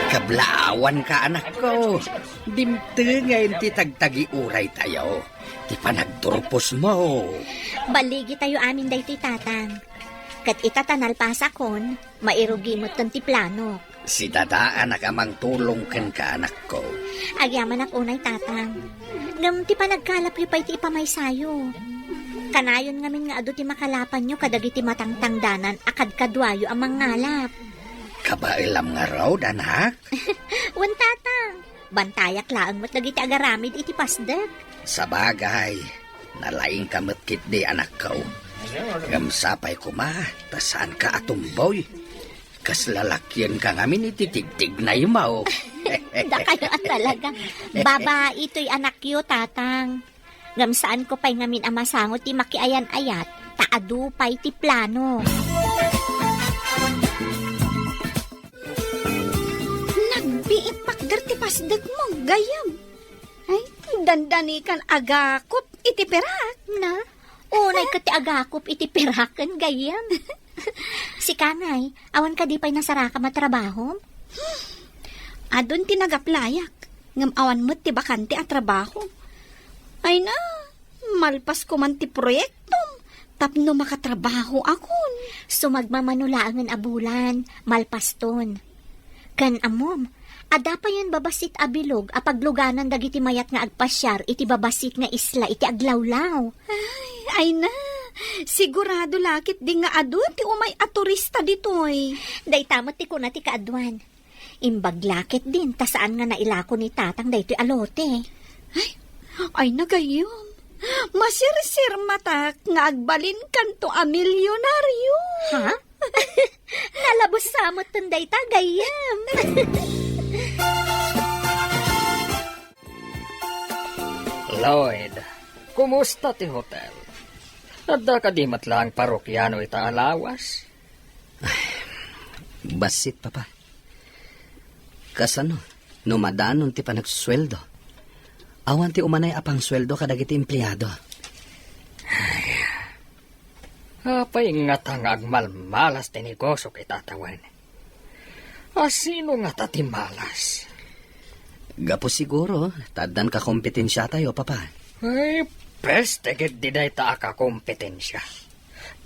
Kablaawanka, anakko. Dimtengen ti tagtagiuraytayo, ti panagturposmo. Balligitayo amin daytoy, Tatang. Ket ita ta nalpasakon, mairugi metten ti plano. Sidadaanak a mangtulong kenka, anakko. Agyamanak unay, Tatang. Ngem ti panagkalapyo pay ti ipamaysayo. Kanayon ngamin nga adu ti makalapanyo kadagiti matangtangdanan a kadkaduayo a mangngalap. Kabaelam ngarud, anak? Wen, Tatang. Bantayak laeng met dagiti agaramid iti Pasdek. Sabagay, nalaingka met ketdi, anakko. Ngem sapay koma, ta saanka a tumboy. Kas lalakienka ngamin iti tigtignaymo. Dakayo a talaga. Babai toy anakyo, Tatang. Ngem saanko pay ngamin a masango ti makiayan-ayat, ta adu pay ti plano. Nagbiit pakder ti Pasdekmo, gayyem. Ay, dandanikan agakop iti perak. Na? Unay ket ti agakop iti peraken, gayyem. Sika ngay, awan kadi pay nasarakam a trabahom? Adun ti nagaplayak, ngem awan met ti bakante a trabaho. Ay na, malpas koman ti proyektom tapno makatrabahoakon. Sumagmamano laengen a bulan, malpaston. Ken ammom, adda payen babassit a bilog a pagluganan dagiti mayat nga agpasiar iti babassit nga isla iti aglawlaw. Ay, ay na, sigurado la ketdi nga adu ti umay a turista ditoy. Dayta met ti kuna ti kaaduan. Imbag la ketdin ta saan nga nailako ni Tatang daytoy a lote. Ay, ay na gayyem. Masirsirmatak nga agbalinkanto a milyonaryo. Ha? Nalabes sa met dayta, gayyem. Lloyd, kumusta ti hotel? Adda kadi met laeng parokiano ita a lawas? Ay, bassit, Papa. Kasano no madanon ti panagsueldo? Awan ti umanay a pangsueldo kadagiti empleado. Apay ngata nga agmalmalas ti negosio ket atawen? A sino ngata ti malas? Gapu siguro ta addan kakompetensiatayo, Papa. Ay, peste ketdi dayta a kakompetensia.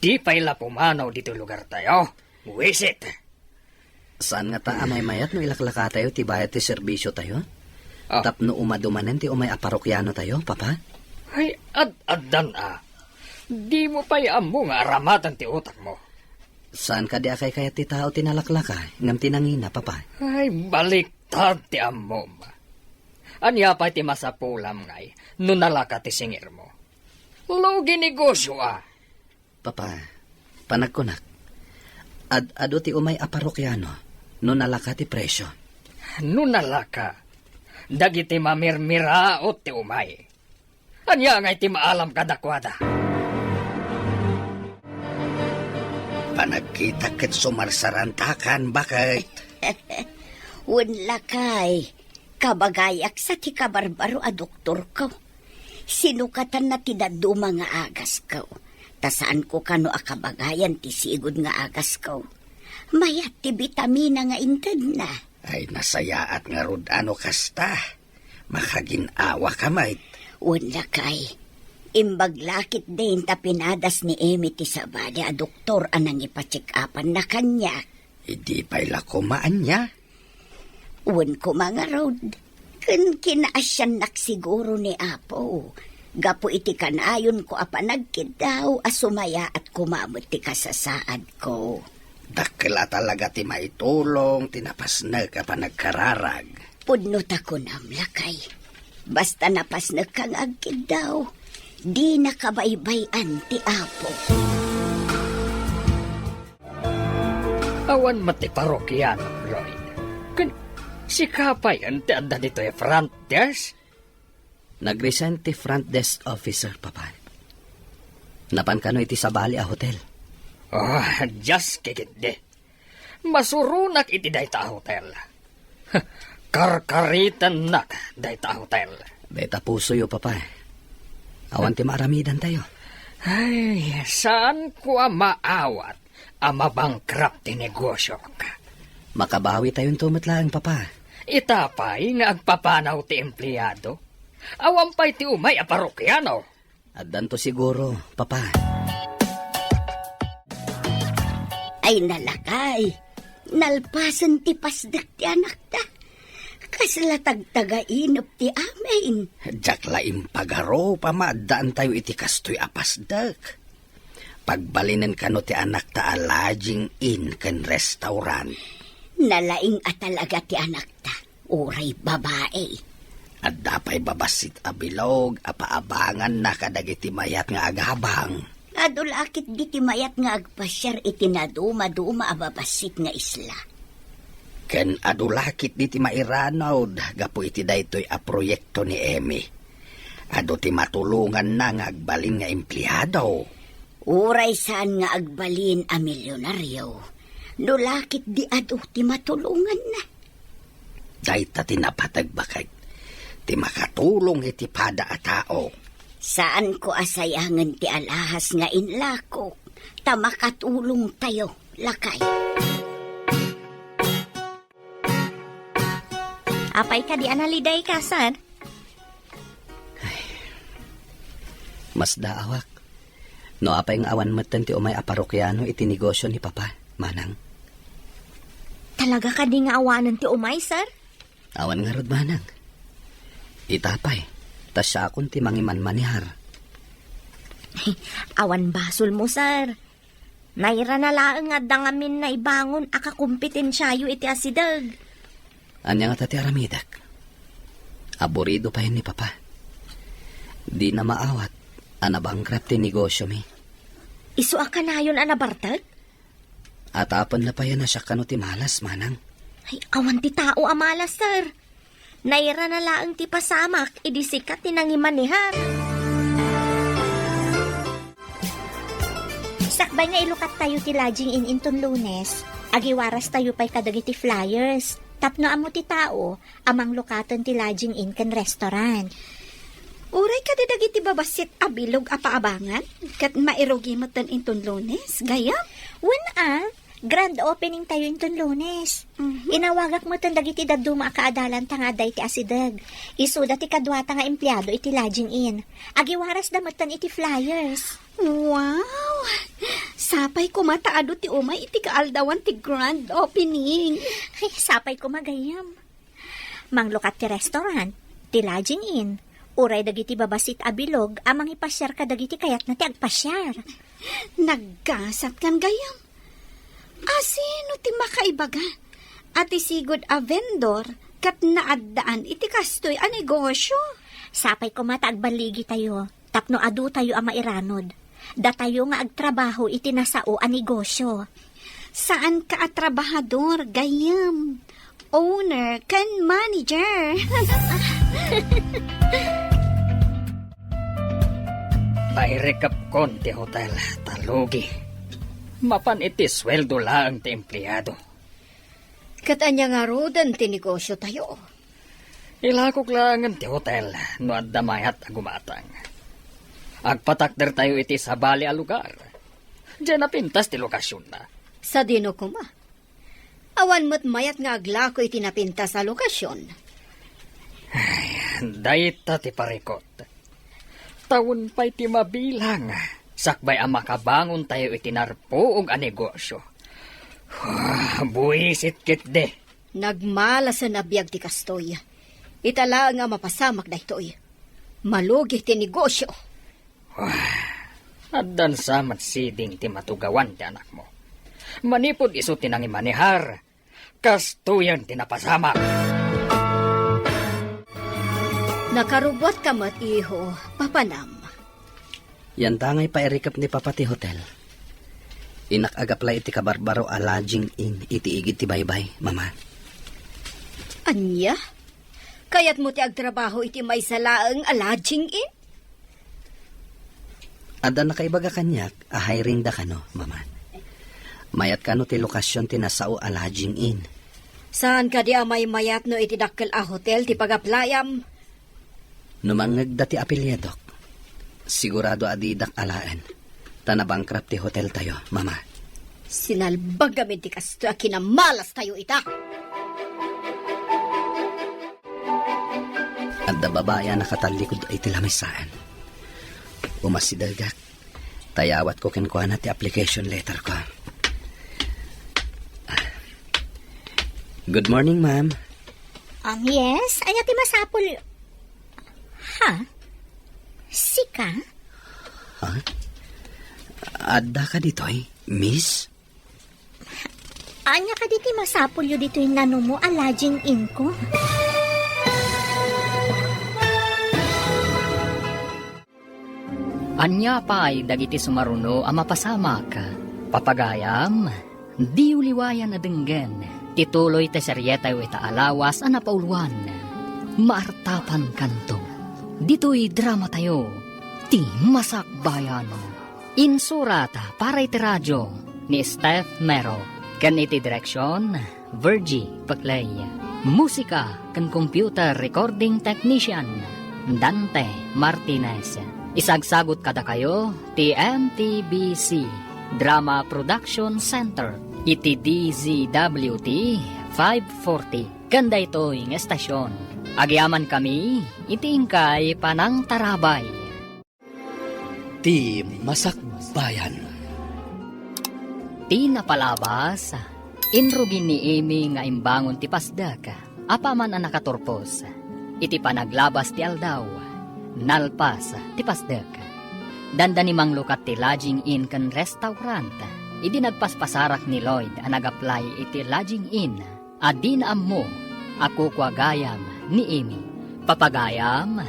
Di pay la pumanaw ditoy lugartayo. Wisit. Saan ngata a maymayat no ilaklakatayo ti bayad ti serbisiotayo? Ah. Tapno umadu manen ti umay a parokianotayo, Papa? Ay, ad-addan a. Dimo pay ammo nga aramatan ti utakmo. Saan kadi a kaykayat ti tao ti nalaklaka ngem ti nangina, Papa? Ay, baliktad ti ammom. Ania pay ti masapulam ngay no nalaka ti singirmo? Lugi negosio a. Papa, panagkunak, ad-adu ti umay a parokiano no nalaka ti presio. No nalaka, dagiti mamirmiraot ti umay. Ania ngay ti maalam kadakuada? Panagkitak ket sumarsarantakan, baket. Wen lakay, kabagayak sa ti kabarbaro a doktorko. Sinukatanna ti dadduma nga agasko. Ta saanko kano a kabagayan ti sigud nga agasko. Mayat ti bitamina nga intedna. Ay, nasayaat ngarud a no kasta. Makagin-awaka met. Wen lakay, imbag la ketdin ta pinadas ni Emi ti sabali a doktor a nangipa-check-upanna kaniak. Idi pay la koma ania? Wen koma ngarud, ken kinaasiannak siguro ni Apo, gapu iti kanayonko a panagkiddaw a sumayaat koma met ti kasasaadko. Dakkel a talaga ti maitulong ti napasnek a panagkararag. Pudno ta kunam, lakay. Basta napasnekka nga agkiddaw, dinaka baybay-an ti Apo. Awan met ti parokiano, Lloyd. Ken sika payen ti adda ditoy front desk? Nag-resign ti front desk officer, Papa. Napan kano iti sabali a hotel. Oh, diak ketdi. Masuronak iti dayta a hotel. Karkaritennak dayta a hotel. Dayta pusoyo, Papa. Awan ti maaramidantayo. Ay, saanko a maawat a mabankrupt ti negosiok. Makabawitayonto met laeng, Papa. Ita pay nga agpapanaw ti empleado. Awan pay ti umay a parokiano. Addanto siguro, Papa. Ay, nalakay. Nalpasen ti pasdek ti anakta. Kasla tagtagainep ti amin. Diak la impagarup a maaddaantayo iti kastoy a pasdek. Pagbalinen kano ti anakta a lodging inn ken restaurant. Nalaing a talaga ti anakta, uray babai. Adda pay babassit a bilog a paabanganna kadagiti mayat nga agabang. Adu la ketdi ti mayat nga agpasiar iti nadumaduma a babassit nga isla. Ken adu la ketdi ti mairanud gapu iti daytoy a proyekto ni Emi. Adu ti matulonganna nga agbalin nga empleado. Uray saan nga agbalin a milyonaryo, no la ketdi adu ti matulonganna. Dayta ti napateg, baket, ti makatulong iti pada a tao. Saanko a sayangen ti alahas nga inlakok, ta makatulongtayo, lakay. Apay kadi a nalidayka, sir? Ay, masdaawak. No apay nga awan metten ti umay a parokiano iti negosio ni Papa, Manang. Talaga kadi nga awanen ti umay, sir? Awan ngarud, Manang. Ita pay, ta siakon ti mangimanmanihar. Awan basolmo, sir. Nairana laeng nga adda ngamin naibangon a kakompetensiayo iti asideg. Ania ngata ti aramidek? Aburido payen ni Papa. Dina maawat A nabankrupt ti negosyomi. Isu a kanayon a nabartek? Atapenna pay a nasiak kano ti malas, manang. Ay, awan ti tao a malas, sir. Nairana laeng ti pasamak idi sika ti nangimanehar. Sakbay nga ilukat tayo ti lodging inn inton Lunes, agiwaras tayo pay kadagiti flyers. Tapno ammo ti tao a manglukaten ti lodging inn ken restaurant. Uray kadi dagiti babassit a bilog a paabangan, ket mairugi metten inton Lunes, gayyem? Wen a, grand opening tayo inton Lunes. Mhm. Inawagak metten dagiti dadduma a kaadalanta nga adda iti asideg. Isuda ti kaduata nga empleado iti lodging inn. Agiwarasda metten iti flyers. Wow! Sapay koma ta adu ti umay iti kaaldawan ti grand opening. Ay, sapay koma gayyem. Manglukat ti restaurant, ti lodging inn, uray dagiti babassit a bilog a mangipasiar kadagiti kayatna ti agpasiar. Naggasat kan gayyem. Asino ti makaibaga a ti sigud a vendor ket naaddaan iti kastoy a negosyo? Sapay koma ta agballigitayo tapno adutayo a mairanod. Datayo nga agtrabaho iti nasao a negosyo. Saanka a trabahador, gayyem. Owner ken manager. Pairikepkon ti hotel ta lugi. Mapan iti sueldo laeng ti empleado. Ket ania ngaruden ti negosyo tayo? Ilakok laengen ti hotel no adda mayat a gumatang. Agpatakder tayo iti sabali a lugar. Diay napintas ti lokasionna. Sadino koma? Awan met mayat nga aglako iti napintas a lokasion. Ay, dayta ti parikot. Tawen pay ti mabilang, sakbay a makabangon tayo iti narpuog a negosyo. Ah, buisit ketdi. Nagmalasen a biag ti kastoy. Ita laeng a mapasamak daytoy. Malugi ti negosyo. Ah, addan sa met siding ti matugawan ti anakmo. Manipud isu ti nangimanehar, kastoyen ti napasamak. Nakarubuatka met, iho, papanam. Yantangay pairikep ni Papa ti hotel. Innak agaplay iti kabarbaro a lodging inn iti igid ti baybay, Mama. Ania? Kayatmo ti agtrabaho iti maysa laeng a lodging inn? Adda nakaibaga kaniak a hiring da kano, Mama. Mayat kano ti lokasion ti nasao a lodging inn. Saan kadi a maymayat no iti dakkel a hotel ti pagaplayam? No mangngegda ti apelyidok, sigurado a didak alaen, ta nabankrupt ti hotel tayo, Mama. Sinalbag amin ti kastoy a kinamalas tayo ita. Adda babai a nakatallikud iti lamisaen. Umasidegak, ta yawatko kenkuana ti application letter ko. Good morning, ma'am. Um, yes? Ania ti masapul? Ha? Sika? Ha? Adda ka ditoy, miss? Ania kadi ti masapulyo ditoy nanumo a lodging inn ko? Ania pay dagiti sumaruno a mapasamak? Papagayam, diyo liwayan a denggen ti tuloy ti serietayo ita a lawas a napauluan, Maartapankanto. Ditoy dramatayo, ti Masakbayan. Insurat para iti radio ni Steph Mero, ken iti direksion, Virgie Peclay. Musika ken computer recording technician, Dante Martinez. Isagsagut kadakayo ti M T B C Drama Production Center iti D Z W T five forty ken daytoy nga estasion. Agyamankami iti inkay panangtarabay. Ti Masakbayan. Ti napalabas, inrugi ni Amy nga imbangon ti pasdek. Apaman a nakaturpos, iti panaglabas ti aldaw, nalpas ti pasdek. Dandani manglukat ti lodging inn ken restaurant. Idi nagpaspasarak ni Lloyd a nag-apply iti lodging inn, a dina ammo a kukua gayam ni Amy. Papagayam,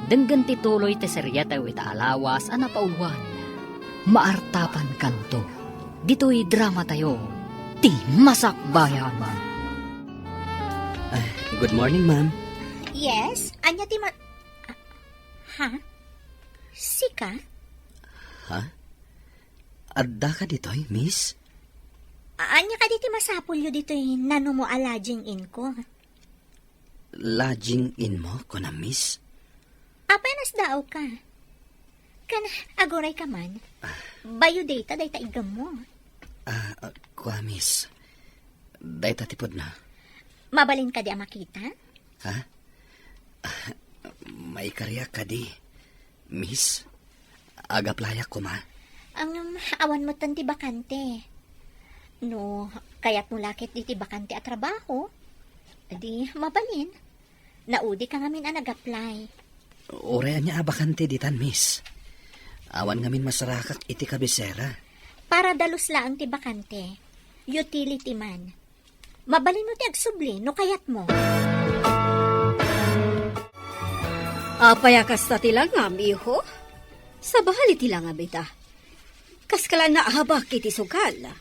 Denggen ti tuloy ti seriatayo ita a lawas a napauluan, Maartapankanto. Ditoy dramatayo, ti Masakbayan. Ah, good morning, ma'am. Yes? Ania ti ma-, ha? Sika? Ha? Addaka ditoy, miss? Ania kadi ti masapulyo ditoy nanumo a lodging inko? Lodging inmo, kunam, miss? Apay nasdaaw ka? Ken aguray ka man. Ah. Biodata dayta iggemmo. Ah, ah, kua, miss. Dayta ti pudno. Mabalin kadi a makita? Ha? Ah, maikariak kadi, miss. Ag-applyak koma. Ngem awan metten ti bakante. No kayatmo la ket diti bakante a trabaho, di mabalin. Naudi ka ngamin a nag-apply. Uray ania a bakante ditan, miss. Awan ngamin masarakak iti kabisera. Para dalus laeng ti bakante. Utility man. Mabalinmo ti agsubli no kayatmo. Apay a kasta ti langam, iho? Sabali ti langam ita. Kaskala naabak iti sugal.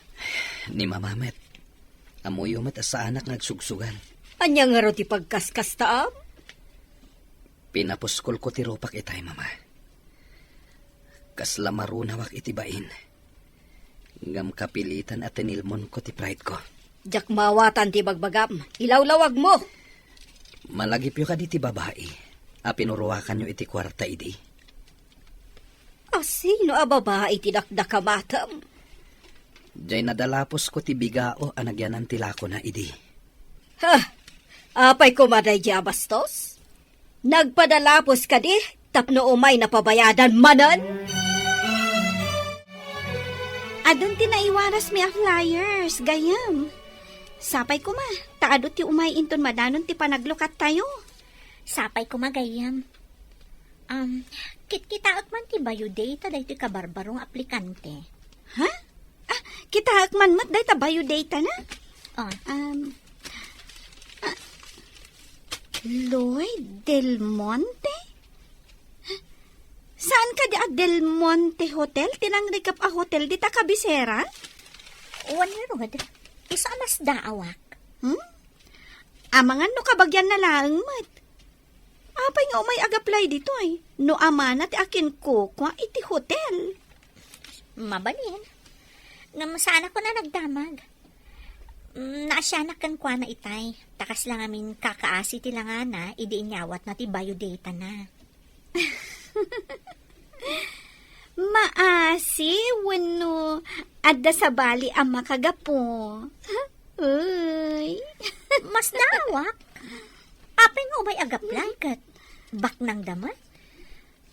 Ni mama met. Ammoyo met a saanak nga agsugsugal. Ania ngarud ti pagkaskastaam? Pinapuskolko ti rupak itay, mama. Kasla marunawak iti bain. Ngem kapilitan a tinilmonko ti pride ko. Diak maawatan ti bagbagam. Ilawlawagmo. Malagipyo kadi ti babai a pinuruakanyo iti kuarta idi? A sino a babai ti dakdakamatem? Diay nadalapusko ti bigao a nagyanan ti lakona idi. Ha? Apay koma daydi a bastos? Nagpadalapos kadi tapno umay napabayadan manen? Adun ti naiwarasmi a flyers, gayyem. Sapay koma, ta adu ti umay inton madanon ti panaglukattayo. Sapay koma, gayyem. Um, kitkitaek man ti biodata daytoy kabarbaro nga aplikante. Ha? Ah, kitaek man met dayta biodatana? Oh. Um, ah, Lloyd Del Monte? Saan kadi a Del Monte Hotel? Ti nangrikep a hotel dita kabisera? Wen ngarud, isu a nasdaawak. Hmm? Amangan no kabagianna laeng met. Apay nga umay ag-apply ditoy? No amana ti akinkukua iti hotel. Mabalin. Ngem saanak a nagdamag. Mm, naasianak kenkuana itay. Ta kasla ngamin kakaasi ti langana idi inyawatna ti biodatana. Maasi wenno adda sabali a makagapu? Uy. Nasdaawak. Apay nga umay ag-apply ket baknangda met?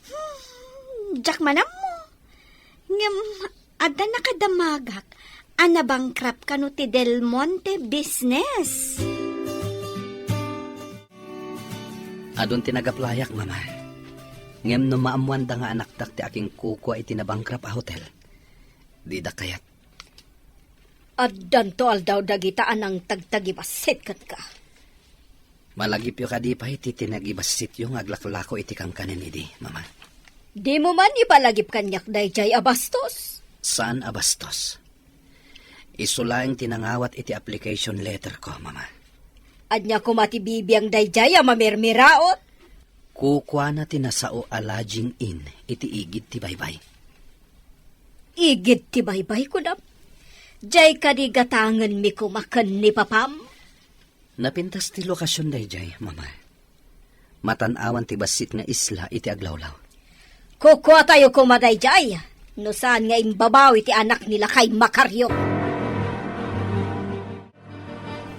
Hmm, diak man ammo. Ngem adda nakadamagak a nabankrupt kano ti Del Monte business. Adun ti nag-applyak, mama. Ngem no maammoanda nga anakdak ti akinkukua iti nabankrupt a hotel, dida kayat. Addanto aldaw dagita a nangtagtagibassit kenka. Malagipyo kadi pay ti tinagibassityo nga aglaklako iti kankanen idi, mama? Dimo man ipalagip kaniak daydiay a bastos? Saan a bastos. Isu laeng ti nangawat iti application letter ko, mama. Ania koma ti bibiang daydiay a mamirmiraot? Kukuana ti nasao a lodging inn iti Igid ti Baybay. Igid ti Baybay, kunam? Diay kadi gatangenmi koma ken ni papam? Napintas ti lokasion daydiay, mama. Matan-awan ti bassit nga isla iti aglawlaw. Kukuatayo koma daydiay, no saan nga imbabawi ti anak ni lakay Macario.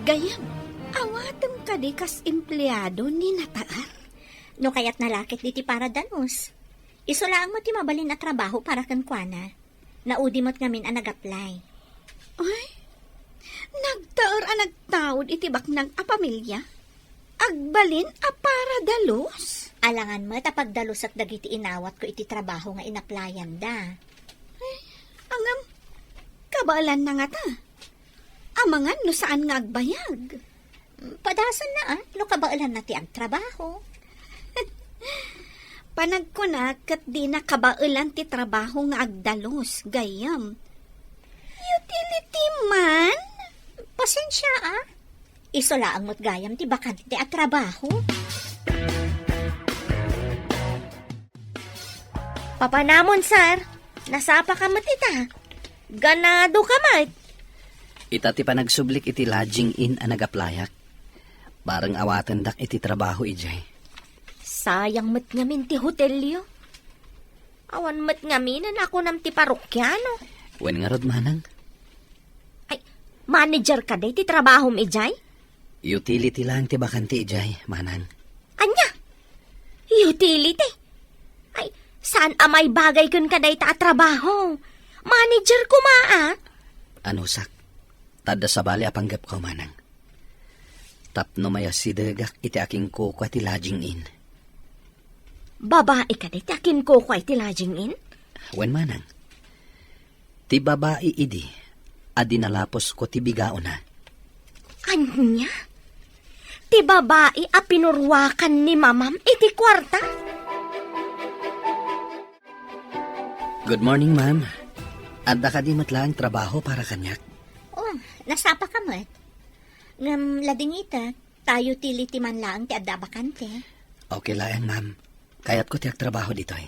Gayyem, awatem kadi kas empleado ni Nataer? No kayatna la ket ditoy para dalus. Isu laeng met ti mabalin a trabaho para kenkuana. Naudi met ngamin a nag-apply. Ay, nagtaer a nagtaud iti baknang a pamilia? Agbalin a para dalus? Alangan met a pagdalusak dagiti inawatko iti trabaho nga inaplayanda. Ay, ngem, kabaelanna ngata? Amangan no saan nga agbayag. Padasenna, a, no kabaelanna ti agtrabaho. Panagkunak ket dina kabaelan ti trabaho nga agdalus, gayyem. Utility man? Pasensia, a. Isu laeng met gayam ti bakante a trabaho. Papanamon, sir. Nasapa ka met ita. Ganado ka met. Ita ti panagsublik iti lodging inn a nag-applyak. Bareng awatendak iti trabaho idiay. Sayang met ngamin ti hotelyo. Awan met ngamin a nakunam ti parokiano. Wen ngarud, manang? Ay, manager ka day ti trabahom idiay? Utility lang ti bakante idiay, manang. Ania? Utility? Ay, saan a maibagay ken kadayta a trabaho? Manager koma, a? Anusak, ta adda sabali a panggepko, manang. Tapno mayasidegak iti akinkukua ti lodging inn. Babai kadi ti akinkukua iti lodging inn? Wen, manang. Ti babai idi a dinalapusko ti bigaona. Ania? Ti babai a pinuruakan ni mamam iti kuarta? Good morning, ma'am. Adda kadi met laeng trabaho para kaniak? Oh, nasapa ka met. Ngem ladingita, ta utility man laeng ti adda a bakante. Okay laeng, ma'am. Kayatko ti agtrabaho ditoy.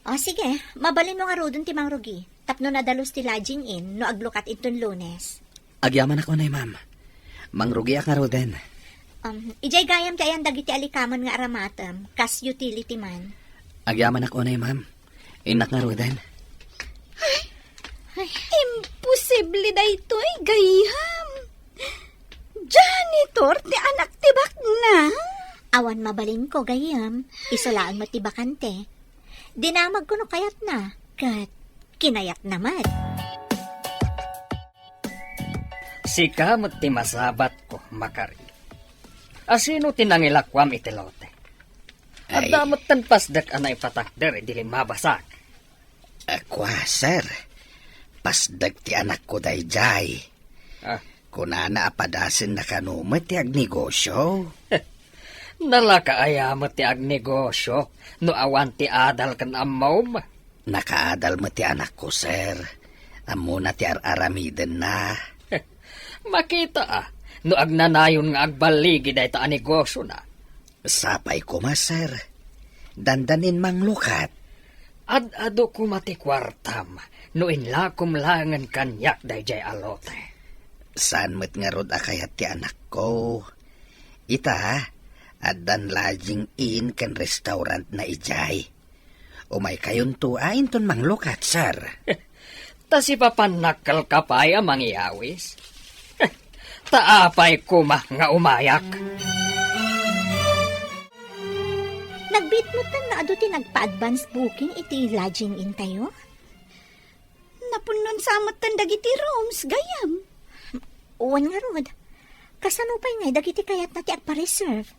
O, sige. Mabalinmo ngaruden ti mangrugi. Tapno nadalus ti lodging inn no aglukat inton Lunes. Agyamanak unay, ma'am. Mangrugiak ngaruden. Um, idiay gayam ti ayan dagiti alikamen nga aramatem, kas utility man. Agyamanak unay, ma'am. Innak ngaruden. Ay, imposible daytoy, gayyem. Janitor ti anak ti baknang? Awan mabalinko, gayyem. Isu laeng met ti bakante. Dinamagko no kayatna, ket kinayatna met. Sika met ti masabatko, Makari. Asino ti nangilakuam iti lote? Ay. Adda metten pasdek a naipatakder idi limmabasak. A, kua, sir. Pasdek ti anakko daydiay. Ah. Kunana a padasenna kano met ti agnegosio. Nalaka aya met ti agnegosio no awan ti adal ken ammom? Nakaadal met ti anakko, sir. Ammona ti ar-aramidenna. Makita a, no agnanayon nga agballigi dayta a negosiona. Sapay koma, sir. Dandanin manglukat. Ad-adu koma ti kuartam no inlakom laengen kaniak daydiay a lote. Saan met ngarud a kayat ti anakko. Ita, addan lodging inn ken restaurantna idiay. Umaykayonto a inton manglukat, sir. Ta sipapannak kalka pay a mangyawis. Ta apay koma nga umayak? Nagbiit metten nga adu ti nagpa-advance booking iti lodging inn tayo? Napunnon sa metten dagiti rooms, gayyem. Wen ngarud, kasano pay ngay dagiti kayatna ti agpa-reserve?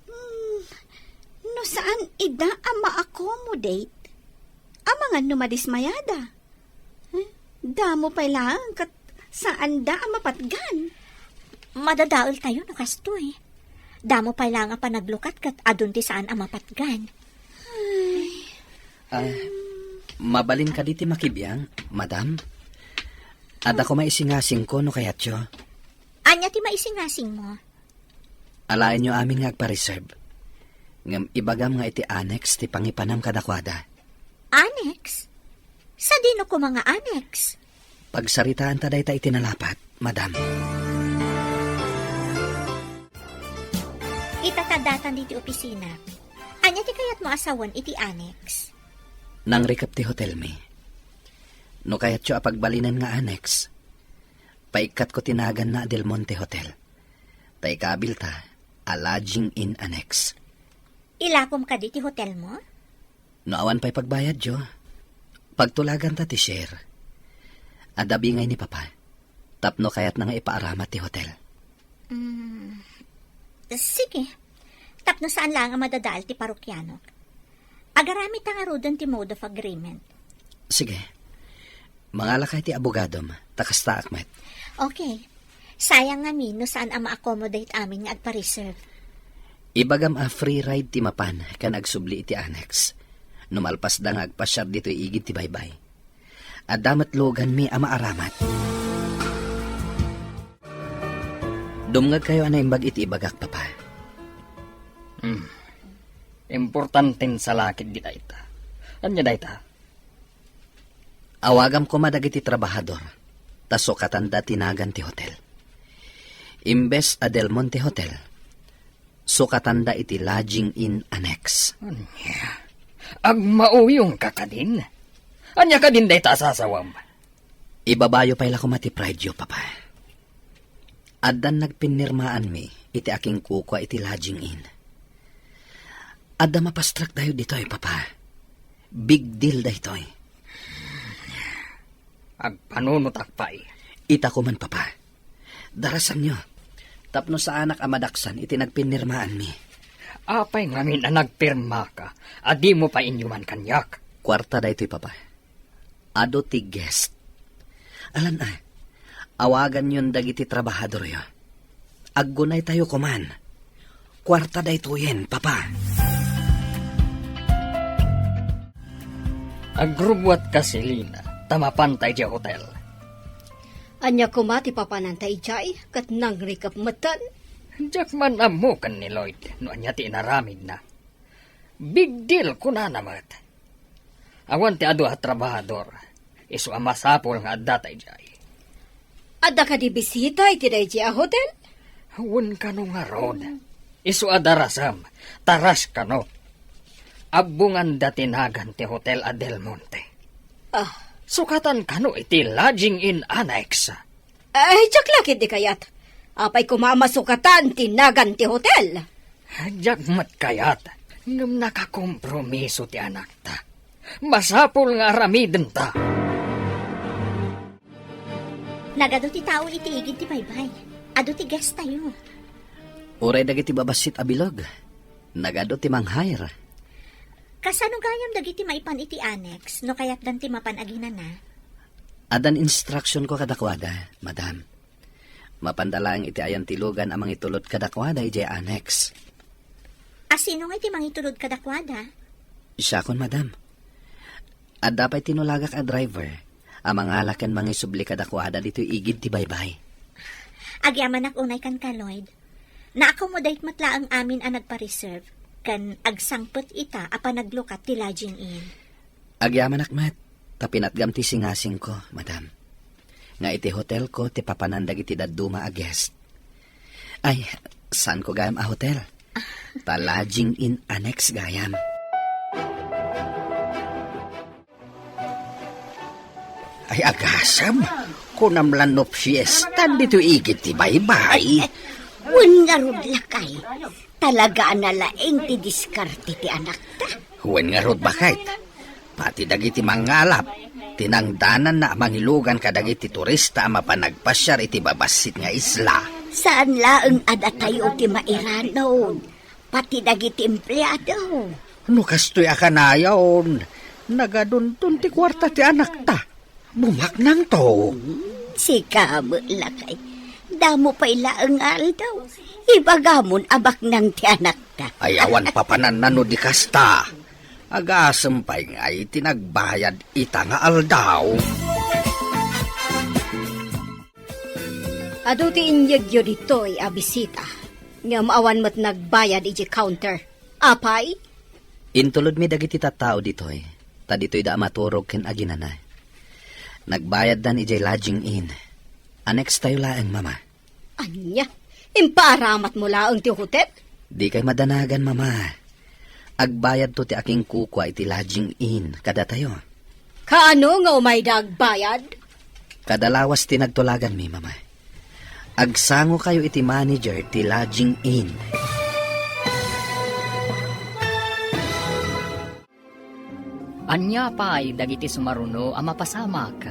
Hmm, no saan ida a ma-accommodate, amangan no madismayada. Eh, damo pay laeng ket saanda a mapatgan. Madadael tayo no kastoy. Damo pay laeng a panaglukat ket adun ti saan a mapatgan. Ay. Ah, mabalin kadi ti makibiang, madam? Adda ko maisingasingko no kayatyo. Ania ti maisingasingmo? Alaenyo amin nga agpa-reserve. Ngem ibagam nga iti annex ti pangipanam kadakuada. Annex? Sadino koma nga annex? Pagsaritaanta dayta iti nalapat, madam. Ita ta datan diti opisina. Ania ti kayatmo a sawen iti annex? Nangrikep ti hotelmi. No kayatyo a pagbalinen nga annex, paikkatko ti naganna a Del Monte Hotel. Ta ikabilta a lodging inn annex. Ilakom kadi ti hotelmo? No awan pay pagbayadyo, pagtulaganta ti share. Adda bingay ni Papa, tapno kayatna nga ipaaramat ti hotel. Mm, sige. Tapno saan laeng a madadael ti parokianok. Agaramidta ngaruden ti mode of agreement. Sige. Mangalakay ti abogadom, ta kastaak met. Okay. Sayang ngamin no saan a ma-accommodate amin nga agpa-reserve. Ibagam a free ride ti mapan ken agsubli iti annex. No malpasda nga agpasiar ditoy igid ti baybay. Adda met luganmi a maaramat. Dumngegkayo a naimbag iti ibagak, Papa. Hmm. Importanten salakit di dayta. Ania dayta? Awagam koma dagiti trabahador, ta sukatanda ti nagan ti hotel. Imbes a Del Monte Hotel, sukatanda iti Lodging Inn Annex. Ania? Agmauyongka kadin? Ania kadin dayta a sasawam? Ibabayo pay la koma ti prideyo, Papa. Addan nagpinnirmaanmi iti akinkukua iti Lodging Inn. Adda mapastrak tayo ditoy, Papa. Big deal daytoy. Agpanunotak pay. Ita koman, Papa. Darasanyo. Tapno saanak a madaksan iti nagpinnirmaanmi. Apay ngamin a nagpirmaka a dimo pay inyuman kaniak? Kuarta daytoy, Papa. Adu ti guest. Alan a, awaganyon dagiti trabahadoryo. Aggunaytayo koman. Kuarta daytoyen, Papa. Agrubbuatka, Selina, ta mapanta idiay hotel. Ania koma ti papananta idiay, ket nangrikep metten? Diak man ammo ken ni Lloyd no ania ti inaramidna. Big deal, kunana met. Awan ti adu a trabahador, isu a masapul nga addata idiay. Adda kadi bisita iti daydi a hotel? Wen kano ngarud. Isu a darasem, taras kano. Abbonganda ti nagan ti hotel a Del Monte. Ah. Sukatan kano iti Lodging Inn Annex. Ay, diak la ketdi kayat. Apay koma a masukatan ti nagan ti hotel? Diak met kayat. Ngem nakakompromiso ti anakta. Masapul nga aramidenta. Nagadu ti tao iti igid ti baybay. Adu ti guest tayo. Uray dagiti babassit a bilog. Nagadu ti manghair. Kasano gayam dagiti maipan iti annex no kayatdan ti mapan aginana? Addan instructionko kadakuada, madam. Mapanda laeng iti ayan ti lugan a mangitulod kadakuada idiay annex. A sino nga iti mangitulod kadakuada? Siakon, madam. Adda pay tinulagak a driver a mangala ken mangisubli kadakuada ditoy igid ti baybay. Agyamanak unay kenka, Lloyd. Na-accommodate met laeng amin a nagpa-reserve ken agsangpet ita a panaglukat ti Lodging Inn. Agyamanak met, ta pinatgam ti singasingko, madam, nga iti hotelko ti papanan dagiti dadduma a guest. Ay, saanko gayam a hotel. Ta Lodging Inn Annex gayam. Ay, agasem, kunam la no fiesta ditoy igid ti baybay. Wen ngarud, lakay. Talaga a nalaing ti diskarte ti anakta. Wen ngarud, baket. Pati dagiti mangngalap, tinangdananna a mangilugan kadagiti turista a mapan agpasiar iti babassit nga isla. Saan laeng a datayo ti mairanod. Pati dagiti empleado. No kastoy a kanayon, nagadunton ti kuarta ti anakta. Bumaknangto. Hmm, sika met, lakay. Damo pay laeng nga aldaw. Ibagamon a baknang ti anakta. Ay, awan papananna no di kasta. Agasem pay nga iti nagbayad ita nga aldaw. Adu ti inyegyo ditoy a bisita, ngem awan met nagbayad idiay counter. Apay? Intulodmi dagiti tattao ditoy, ta ditoyda a maturog ken aginana. Nagbayaddan idiay Lodging Inn. Annex tayo laeng, Mama. Ania? Impaaramatmo laeng ti hotel? Dikay madanagan, Mama. Agbayadto ti akinkukua iti Lodging Inn kadatayo. Kaano nga umayda agbayad? Kada lawas ti nagtulaganmi, Mama. Agsangokayo iti manager ti Lodging Inn. Ania pay dagiti sumaruno a mapasamak?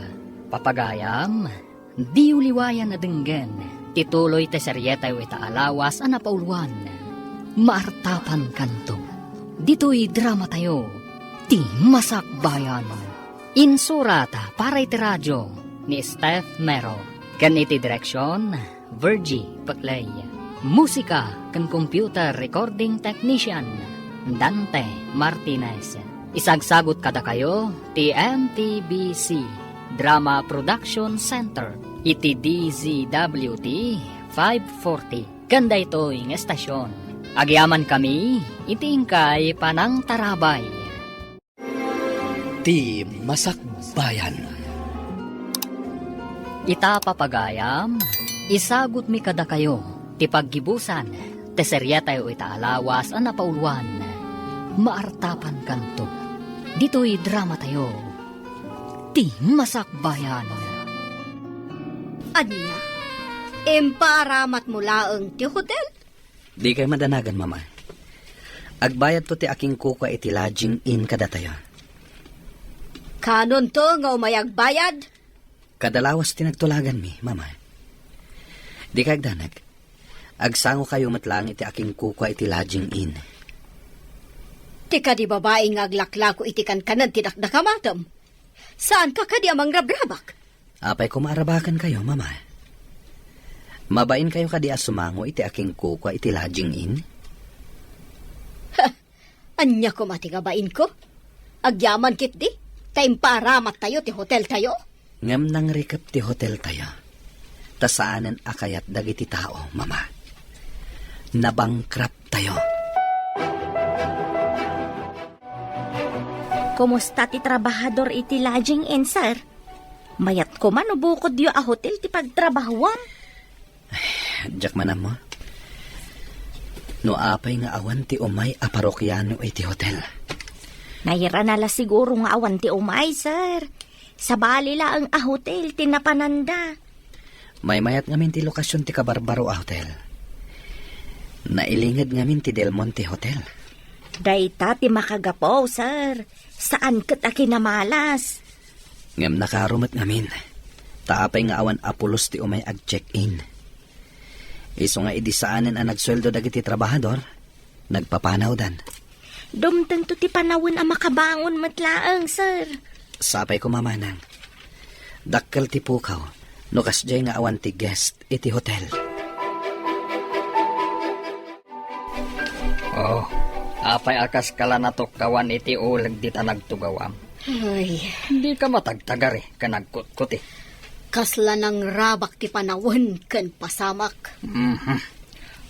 Papagayam, diyo liwayan a denggen ti tuloy ti serietayo ita a lawas a napauluan. Maartapankanto. Ditoy dramatayo, Ti Masakbayan. Insurat para iti radio ni Steph Mero. Ken iti direksion, Virgie Peclay. Musika ken computer recording technician, Dante Martinez. Isagsagut kadakayo ti M T B C Drama Production Center iti D Z W T five forty. Ken daytoy nga estasion, agyamankami iti inkay panangtarabay. Ti Masakbayan. Ita, papagayam, isagutmi kadakayo ti paggibusan ti seriatayo ita a lawas a napauluan, Maartapankanto. Ditoy dramatayo, Ti Masakbayan. Ania? Impaaramatmo laeng ti hotel? Dikay madanagan, Mama. Agbayadto ti akinkukua iti lodging inn kadatayo. Kanonto nga umay agbayad? Kada lawas ti nagtulaganmi, Mama. Dikay agdanag. Agsangokayo met laeng iti akinkukua iti lodging inn. Ti kadi babai nga aglaklako iti kankanen ti dakdakamatem. Saanka kadi a mangrabrabak? Apay koma a rabakenkayo, Mama? Mabainkayo kadi a sumango iti akinkukua iti lodging inn? Ha! Ania koma ti kabainko? Agyaman ketdi, ta impaaramattayo ti hoteltayo. Ngem nangrikep ti hoteltayo, ta saanen a kayat dagiti tao, Mama. Nabankrupt tayo. Kumusta ti trabahador iti lodging inn, sir? Mayat koma no bukodyo a hotel ti pagtrabahuam. Diak man ammo no apay nga awan ti umay a parokiano iti hotel. Nairana la siguro nga awan ti umay, sir. Sabali laeng a hotel ti napananda. Maymayat ngamin ti lokasion ti kabarbaro a hotel. Nailinged ngamin ti Del Monte Hotel. Dayta ti makagapu, sir. Saan ket a kinamalas. Ngem nakaro met ngamin, ta apay nga awan a pulos ti umay ag-check-in. Isu nga idi saanen a nagsueldo dagiti trabahador, nagpapanawdan. Dumtengto ti panawen a makabangon met laeng, sir. Sapay koma, manang. Dakkel ti pukaw no kasdiay nga awan ti guest iti hotel. Oh, apay a kaska la natukkawan iti uleg dita nagtugawam? Ay. Dika matagtagari ken agkutkuti. Kasla nangrabak ti panawen ken pasamak. Mhm.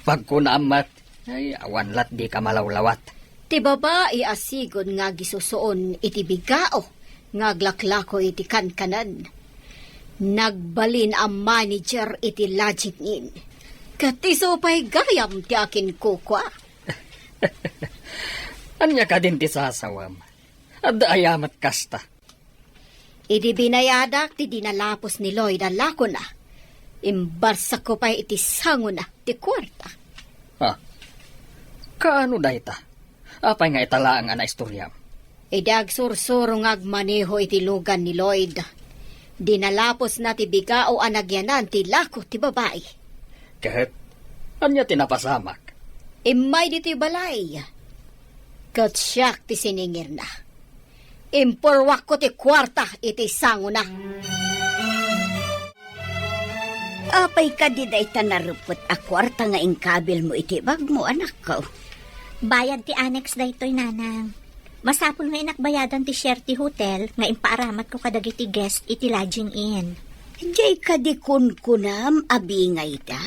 Pagkunaam met, ay, awan lat dika malawlawat. Ti babai a sigud nga agisusuon iti bigao nga aglaklako iti kankanen. Nagbalin a manager iti lodging inn. Ket isu pay gayam ti akinkukua. Ania kadin ti sasawam? Adda aya met kasta? Idi binayadak ti dinalapos ni Lloyd a lakona, imbarsakko pay iti sangona ti kuarta. Ha? Kaano dayta? Apay nga ita laeng a naistoriam? Idi agsursuro nga agmaneho iti lugan ni Lloyd, dinalapusna ti bigao a nagyanan ti lako ti babai. Ket ania ti napasamak? Immay ditoy balay, ket siak ti siningirna. Impurwakko ti kuarta iti sangona. Apay kadi dayta narepet a kuarta nga inkabilmo iti bagmo, anakko? Bayad ti annex daytoy, nanang. Masapul nga inakbayadan ti share ti hotel nga impaaramatko kadagiti guest iti lodging inn. Diay kadi kunkunam a bingayda?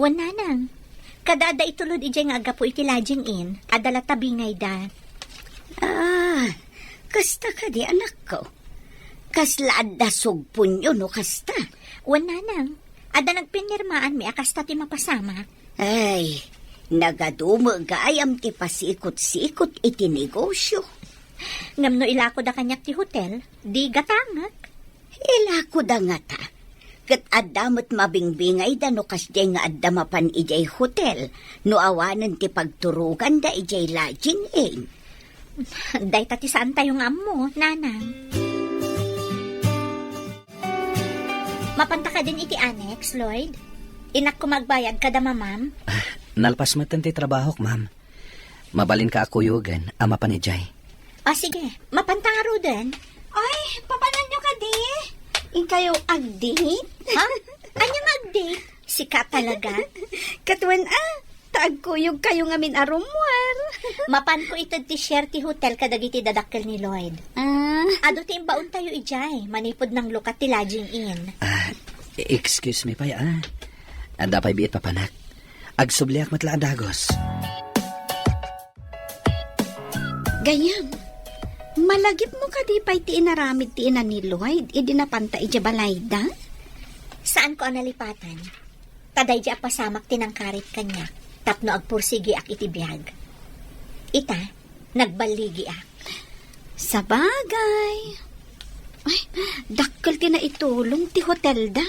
Wen, nanang. Kada adda itulod idiay nga aggapu iti lodging inn, adda latta bingayda. Ah, kasta kadi, anakko? Kasla adda sugponyo no kasta? Wen, nanang. Adda nagpinirmaanmi a kasta ti mapasamak. Ay, nagadu met gayam ti pasikot-sikot iti negosio. Ngem no ilakoda kaniak ti hotel, di gatangek. Ilakoda ngata. Ket adda met mabingbingayda no kasdiay nga adda mapan idiay hotel, no awanen ti pagturoganda idiay lodging inn. Dayta ti saantayo nga ammo, nanang. Mapanta kadin iti annex, Lloyd? Innak koma agbayad kada mamam? Ah, nalpas metten ti trabahok, ma'am. Mabalinka a kuyogen a mapan idiay. Ah, sige. Mapanta ngaruden. Ay, papananyo kadi? Inkayo agdate? Ha? Ania nga agdate? Sika talaga? Katuen a, ta agkuyogkayo ngamin a rummuar. Mapanko ited ti share ti hotel kadagiti dadakkel ni Lloyd. Ah. Adu ti imbaontayo idiay, manipud nanglukat ti lodging inn. Ah, excuse me pay, ah. Adda pay biit papanak. Agsubliak met la a dagus. Gayam, malagipmo kadi pay ti inaramid ti ina ni Lloyd idi napanta idiay balayda? Saanko a nalipatan. Ta daydi a pasamak ti nangkarit kaniak tapno agpursigiak iti biag. Ita, nagballigiak. Sabagay. Ay, dakkel ti naitulong ti hotelda.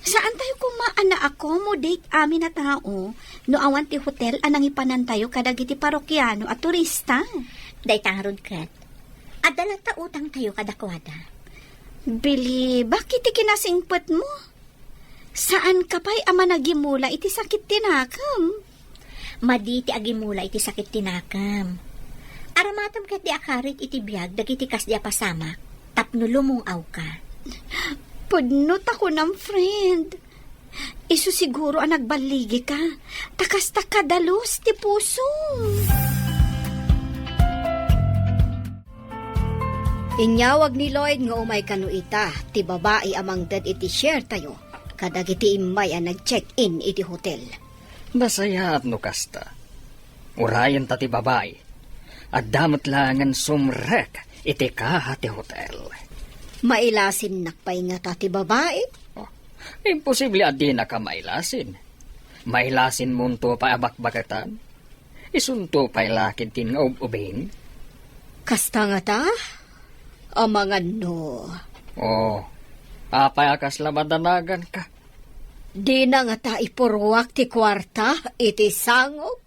Saantayo koma a na-accommodate amin a tao no awan ti hotel a nangipanantayo kadagiti parokiano a turista. Dayta ngarud ket, adda latta utangtayo kadakuada. Bilibak iti kinasingpetmo. Saanka pay a managimula iti sakit ti nakem? Madi ti agimula iti sakit ti nakem. Aramatem ketdi a karit iti biag dagiti kasdi a pasamak tapno lumung-awka. Pudno ta kunam, friend. Isu siguro a nagballigika, ta kasta kadalus ti pusom. Inyawag ni Lloyd nga umay kano ita ti babai a mangted iti share tayo kadagiti immay a nag-check-in iti hotel. Nasayaat no kasta. Urayen ta ti babai. Adda met laengen sumrek iti kaha ti hotel. Mailasinnak pay ngata ti babai? Oh, imposible a dinaka mailasin. Mailasinmonto pay a bakbaketan. Isunto pay la ketdin nga ub-ubing. Kasta ngata? Amangan no. Oh, apay a kasla madanaganka? Dina ngata ipurruak ti kuarta iti sangok?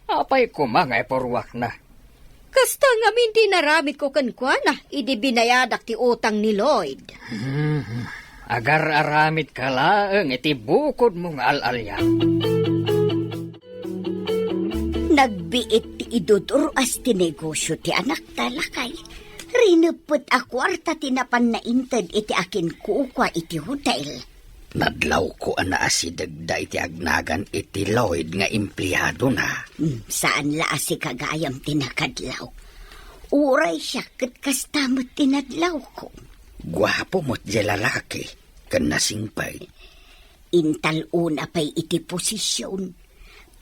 Apay koma nga ipurruakna? Kasta ngamin ti inaramidko kenkuana idi binayadak ti utang ni Lloyd. Hmm, agar-aramidka laeng iti bukodmo nga al-alian. Nagbiit ti idudur-as ti negosio ti anakta, lakay. Rineppet a kuarta ti napanna inted iti akinkukua iti hotel. Nadlawko a naasidegda iti agnagan iti Lloyd nga empleadona. Hmm, saan la a sika gayam ti nakadlaw. Uray siak ket kasta met ti nadlawko. Guapo met diay lalaki, ken nasingpet. Intal-ona pay iti posision.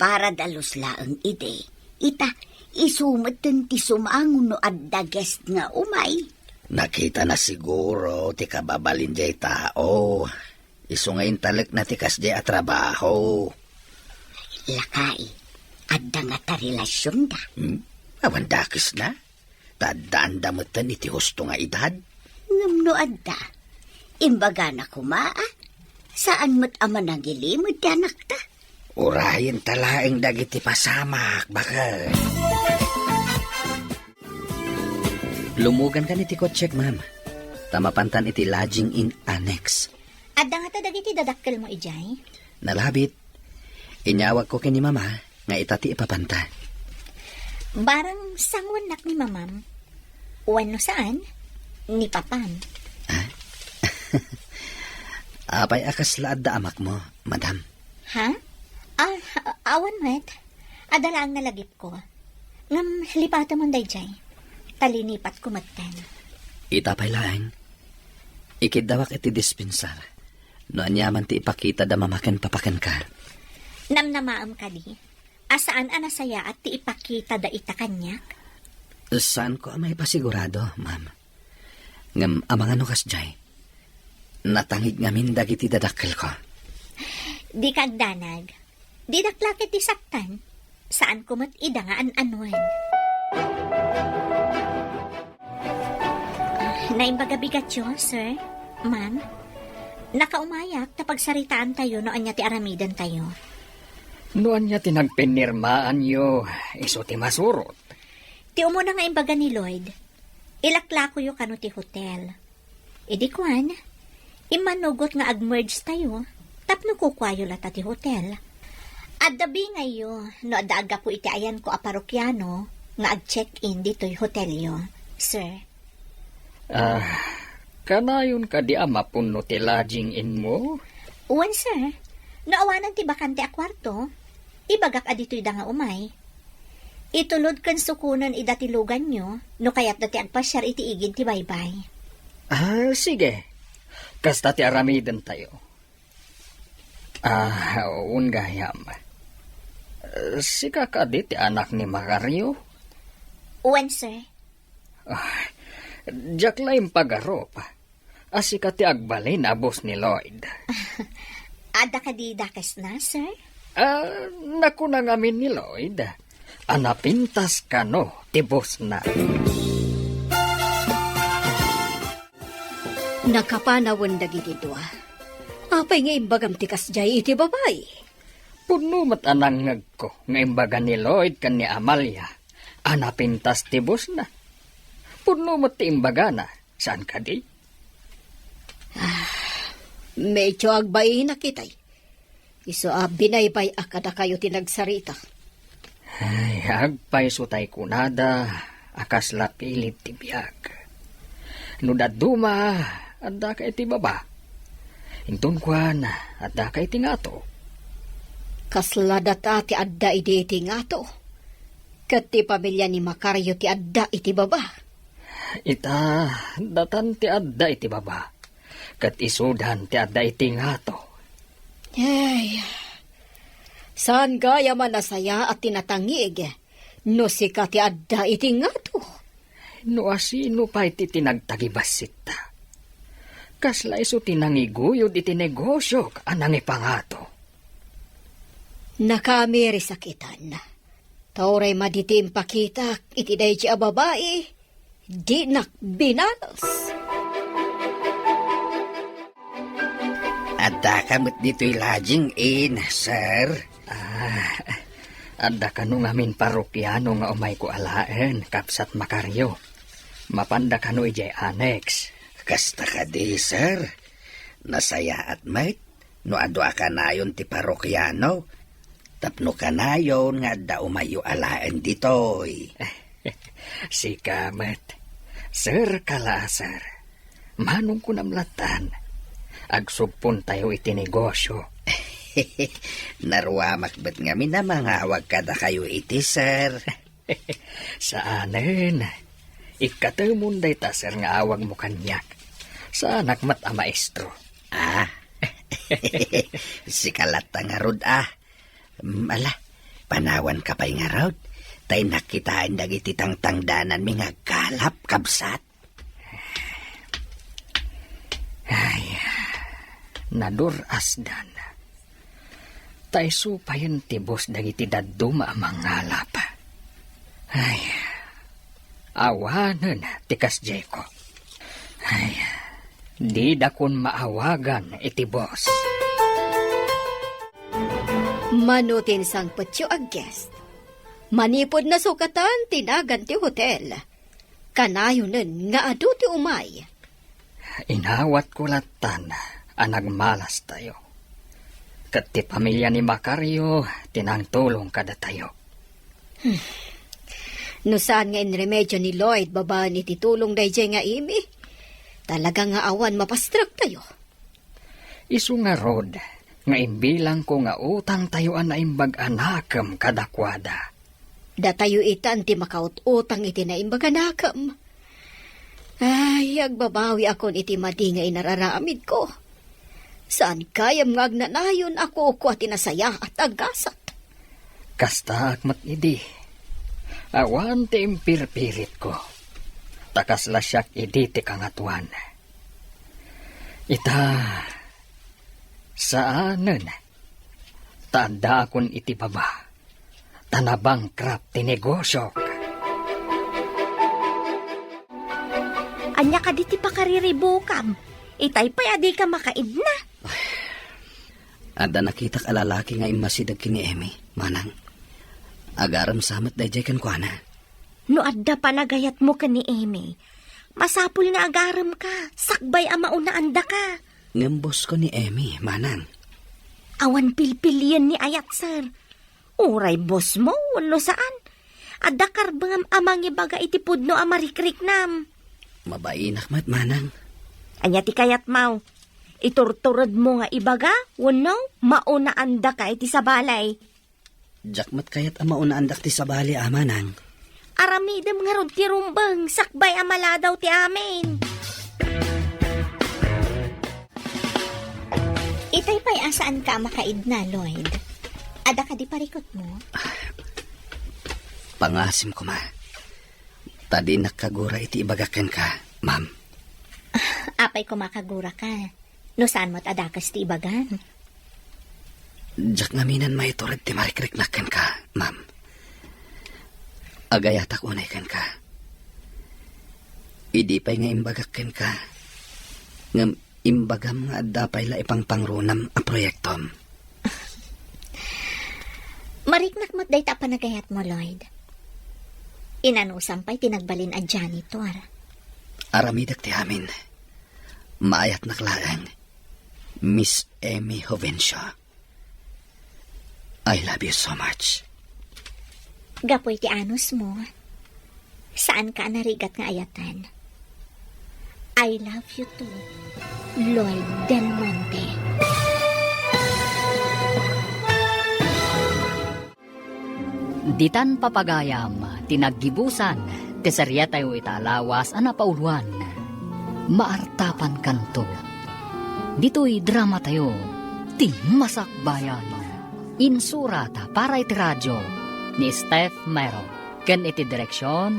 Para dalus laeng idi, ita, isu metten ti sumango no adda guest nga umay. Nakitana siguro ti kababalin diay tao. Isu nga intalekna ti kasdiay a trabaho. Lakay, adda ngata relasionda? Hmm? Awan dakesna? Ta addaanda metten iti husto nga edad? Ngem no adda, imbagana koma, a? Saan met a manangilimed ti anakta? Urayenta laeng dagiti pasamak, baket. Lumugankan iti kotsek, ma'am. Ta mapantan iti lodging in annex. Adda ngata dagiti dadakkelmo idiay? Nalabit. Inyawagko ken ni Mama nga ita ti ipapanta. Barang sanguennak ni Mamam, wenno saan, ni Papam. Ah? Apay a kasla adda amakmo, Madam? Ha? Ah, awan met. Adda laeng nalagipko. Ngem lipatemon daydiay. Ta linipatko metten. Ita pay laeng, ikiddawak iti dispensar. No aniaman ti ipakita da mama ken papa kenka. Namnamaem kadi a saan a nasayaat ti ipakita da ita kaniak? Saanko a maipasigurado, ma'am. Ngem amangan no kasdiay, natangig ngamin dagiti dadakkelko. Dika agdanag. Didak la ket ti saktan. Saanko met ida nga an-anuen. Naimbag a bigatyo, sir, ma'am. Nakaumayak ta pagsaritaantayo no ania ti aramidentayo. No ania ti nagpinirmaanyo, isu ti masurot. Ti umuna nga imbaga ni Lloyd, ilaklakoyo kano ti hotel. Idi kuan, immanugot nga ag-merge tayo, tapno kukuayo latta ti hotel. Adda bingayyo no adda aggapu iti ayanko a parokiano nga ag-check-in ditoy hotelyo, sir. Ah, kanayon kadi a mapunno ti lodging inmo? Wen, sir. No awanen ti bakante a kuarto, ibagak a ditoyda nga umay. Itulod ken sukonen ida ti luganyo no kayatda ti agpasiar iti igid ti baybay. Ah, sige. Kasta ti aramidentayo. Ah, wen gayam. Sika kadi ti anak ni Macario? Wen, sir. Ah, diak la impagarup a sika ti agbalin a boss ni Lloyd. Adda kadi dakesna, sir? Ah, nakuna ngamin ni Lloyd a napintas kano ti bossna. Nakapanawen dagiti dua. Apay nga imbagam ti kasdiay iti babai? Pudno met a nangngegko nga imbaga ni Lloyd ken ni Amalia a napintas ti bossna. Pudno met ti imbagana, saan kadi? Ah, medyo agbainak itay. Isu a binaybay-ak kadakayo ti nagsarita. Ay, agpayso tay kunada a kasla pilit ti biag. No dadduma, addaka iti baba. Inton kuan, addaka iti ngato. Kasla data ti adda idi iti ngato. Ket ti pamilia ni Macario ti adda iti baba. Ita, datan ti adda iti baba. Ket isudan ti adda iti ngato. Ay, saan gayam a nasayaat ti natangig no sika ti adda iti ngato? No asino pay ti tinagtagibasitta? Kasla isu ti nangiguyod iti negosiok a nangipangato. Nakaamirisakitan. Ta uray madi ti impakitak iti daydi a babai, dinak binalos. Addaka met ditoy lodging inn, sir? Ah, adda kano ngamin parokiano nga umayko alaen, Kabsat Macario. Mapanda kano idiay annex. Kasta kadi, sir. Nasayaat met no adu a kanayon ti parokiano, tapno kanayon nga adda umayyo alaen ditoy. Sika met, sir, kala a sir. Manong kunam lattan, agsugpontayo iti negosio. Naruamak met ngamin a mangawag kadakayo iti sir. Saanen. Ikkatemon dayta, sir, nga awagmo kaniak. Saanak met a maestro. Ah. Sika latta ngarud, ah. Mm, ala, panawanka pay ngarud. Ta innak kitaen dagiti tangtangdananmi nga agkalap, kabsat. Ay, nadur-asdan. Ta isu payen ti boss dagiti dadduma a mangalap. Ay, awanen ti kasdiayko. Ay, didakon maawagan iti boss. Mano ti insangpetyo a guest? Manipud nasukatan ti nagan ti hotel, kanayonen nga adu ti umay. Inawatko lattan a nagmalastayo. Ket ti pamilia ni Macario ti nangtulong kadatayo. Hmm. No saan nga inremedyo ni Lloyd babaen iti tulong daydiay nga Amy, talaga nga awan mapastrektayo. Isu ngarud nga imbilangko nga utangtayo a naimbag a nakem kadakuada. Datayo itan ti makaut-utang iti naimbag a nakem. Ay, agbabawiakon iti madi nga inararamidko. Saan gayam nga agnanayon a kukua ti nasayaat a gasat. Kastaak met idi. Awan ti impirpiritko. Ta kasla siak idi ti kangatoan. Ita, saanen. Ta addaakon iti baba. Ta nabankrupt ti negosiok. Ania kadi ti pakariribukam? Itay pay a dika makaidna. Adda nakitak a lalaki nga immasideg ken ni Emmy, manang. Agarem sa met daydiay kenkuana. No adda panagayatmo ken ni Emmy, masapul nga agaremka, sakbay a maunaandaka. Ngem boss ko ni Emmy, manang. Awan pilpilien ni ayat, sir. Uray boss mo wenno saan, adda karbengam a mangibaga iti pudno a marikriknam. Mabainak met, manang. Ania ti kayatmo? Iturturedmo nga ibaga wenno maunaandaka iti sabali? Diak met kayat a maunaandak ti sabali, Amanang. Aramidem ngarud ti rumbeng sakbay a maladaw ti amin. Itay pay a saanka a makaidna, Lloyd. Adda kadi parikutmo? Pangasim koma. Ta dinak kagura iti ibagak kenka, ma'am. Apay koma kaguraka? No saan met a dakes ti ibagam? Diak ngamin a maitured ti marikriknak kenka, ma'am. Agayatak unay kenka. Idi pay nga imbagak kenka, ngem imbagam nga adda pay la ipangpangrunam a proyektom. Mariknak met dayta a panagayatmo, Lloyd. Inanusam pay ti nagbalin a janitor. Aramidek ti amin. Maayatnak laeng, Miss Emmy Jovencio. I love you so much. Gapu iti anusmo, saanka a narigat nga ayatan. I love you too, Lloyd Del Monte. Ditan papagayam ti naggibusan ti serietayo ita a lawas a napauloan, Maartapankanto. Ditoy dramatayo, Ti Masakbayan. Insurat para iti radio ni Steph Mero ken iti direksion,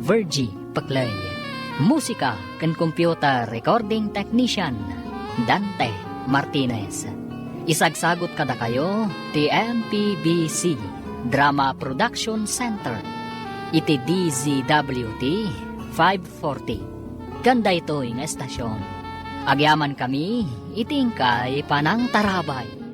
Virgie Peclay. Musika ken computer recording technician, Dante Martinez. Isagsagut kadakayo ti M P B C Drama Production Center iti D Z W T five forty. Ken daytoy nga estasion, agyamankami iti inkay panangtarabay.